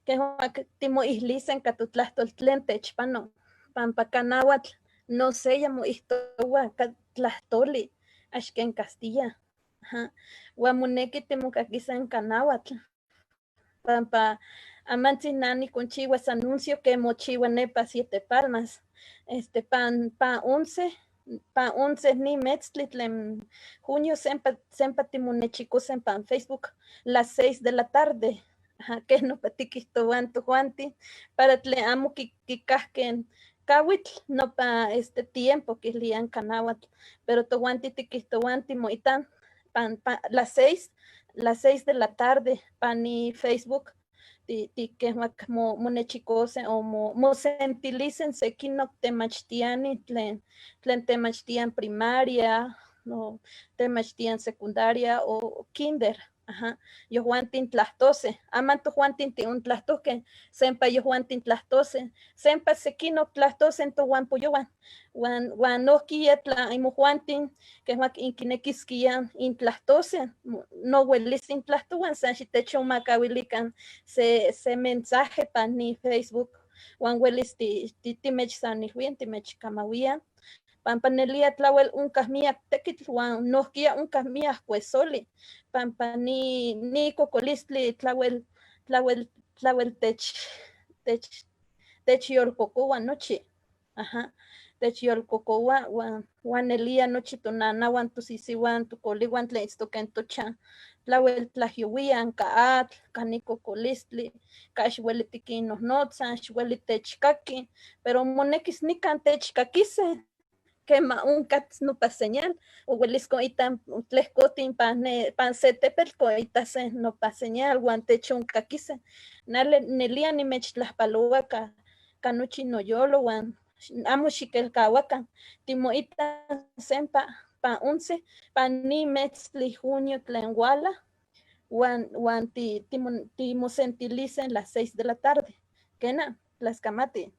E: kejuak timoihlisen katotlahtol tlen techpano. Pampa ka náhuatl no se ya moihtowa katlahtoli axken en Castilla. Ajá. Huan moneki timokakisan ka náhuatl. Pampa amantzin na nikonchiwas anuncio que mochiwa nepa Siete Palmas. Pan, pan once, pan once ni metztli tlen junio sempa, sempa timonechikosen pan Facebook las 6 de la tarde. Ajá, que no patiquihtowan tojuanti para tlen amo kikahken kawitl no pa este tiempo kilian kanáhuatl, pero tojuanti tiquihtowan timoitan pan, pan, las 6 de la tarde pan ni Facebook ti, ti kejuak mo, monechikose o mo, mosentilicen sekinok temachtiani tlen, tlen temachtian primaria, no temachtian secundaria o kinder. Ajá. Yojuantin tlahtose. Aman tojuantin tiontlahtohque. Sempa yojuantin tlahtose. Sempa sequinoc tlahtose tohuampoyohuan. Huan huan nohquiya tla imojuantin quema inquinequisquía intlahtose. No huelis intlahtohuan san xitechonmakawilikan se mensaje pan ni Facebook. Huan huelis timechsanilhuian, timechkamahuian. Pampa nelia tlawel onkah miak tekitl huan nohkia onkah miak kuesoli. Pampa ni kokolistli tlawel tlawel tlawel techyolkokoua nochi. Ajá. Techyolkokoua huan huan nelia nochi tonanahuan, tosisihuan, tokolihuan tlen itztoque tochan. Tlawel tlahyowian ka atl, ka ni kokolistli, ka axueli tikinnohnotza, axueli techkaki, pero monekis nikan techkakise. Quema onka nopa señal, o huelis koita tlehkotin pan se tepetl koita se nopa señal huan techonkakise. Nale nelia nimechtlajpaloua ka nochi noyolo huan amo xikelkahuakan. Timoita sempa pan 11, pan ni metztli junio tlen huala, huan, huan timosentilise en las 6 de la tarde. Kena, tlaxcamati.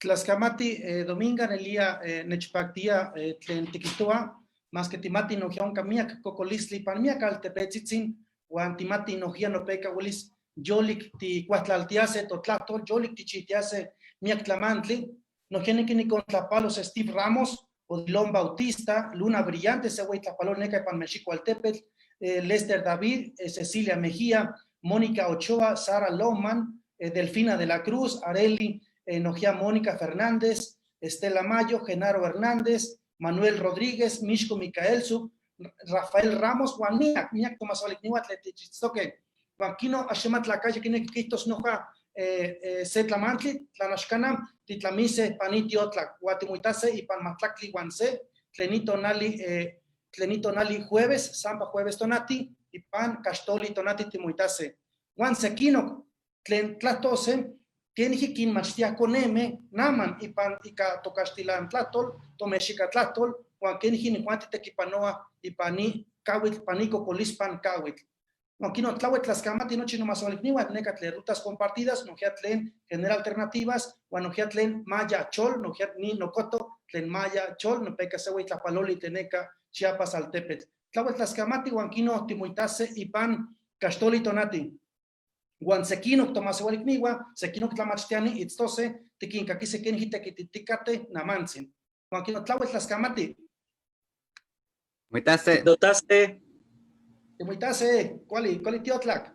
A: Tlaxcamati, Dominga nelia nechpaktia tlen tiquihtoa, más que timati nohkia onka miak kokolistli pan miak altepetzitzin, huan timati nohkia nopeka huelis yolik ticuatlaltiase totlahtol, yolik tichitiase miak tlamantli, nohkia niki nikontlahpalos Steve Ramos, Odilon Bautista, Luna Brillante, se güey tlapalol neka ipan Mexico Altepetl, Lester David, Cecilia Mejía, Mónica Ochoa, Sara Lohman, Delfina de la Cruz, Areli, nohkia Mónica Fernández, Estela Mayo, Genaro Hernández, Manuel Rodríguez, Mishko Micaelsu, Rafael Ramos, Juan miak, miak tomasoalikniua tlen Huan kino axemat tlacalle kineki kihtos noja se tlamantli, tlanaxkanam, titlamise panitiotlak, huan timoitase ipan mahtlactli huan se, tlen tonali jueves, sampa jueves tonati, ipan caxtoli tonati timoitase. Huan sequinoc, tlen tlahtose, kenijki kinmachtia koneme, naman ipan ika tocaxtilan tlahtol, tomexicatlahtol, huan kenijki nijuanti tekipanoa ipan ni kawitl, pan ni kokolispan kawitl. Huan kino tlawel tlaxcamati nochi nomasoalikniua, neka tlen rutas compartidas, nohkia tlen genera alternativas, huan nohkia tlen maya chol, nohkia ni nocoto, tlen maya chol, nopeka se güey tlapaloli tlen neka Chiapas altepetl. Tlawel tlaxcamati huan kino timoitase ipan caxtoli tonati. Huan sequinoc tomasehualikniua, sequinoc tlamachtiani itztose, tikinkakise kenijki tekititikate namantzin. Huan kino tlawel tlaxcamati.
D: Moitase.
B: Dotase.
A: Timoitase, kuali, kuali tiotlak.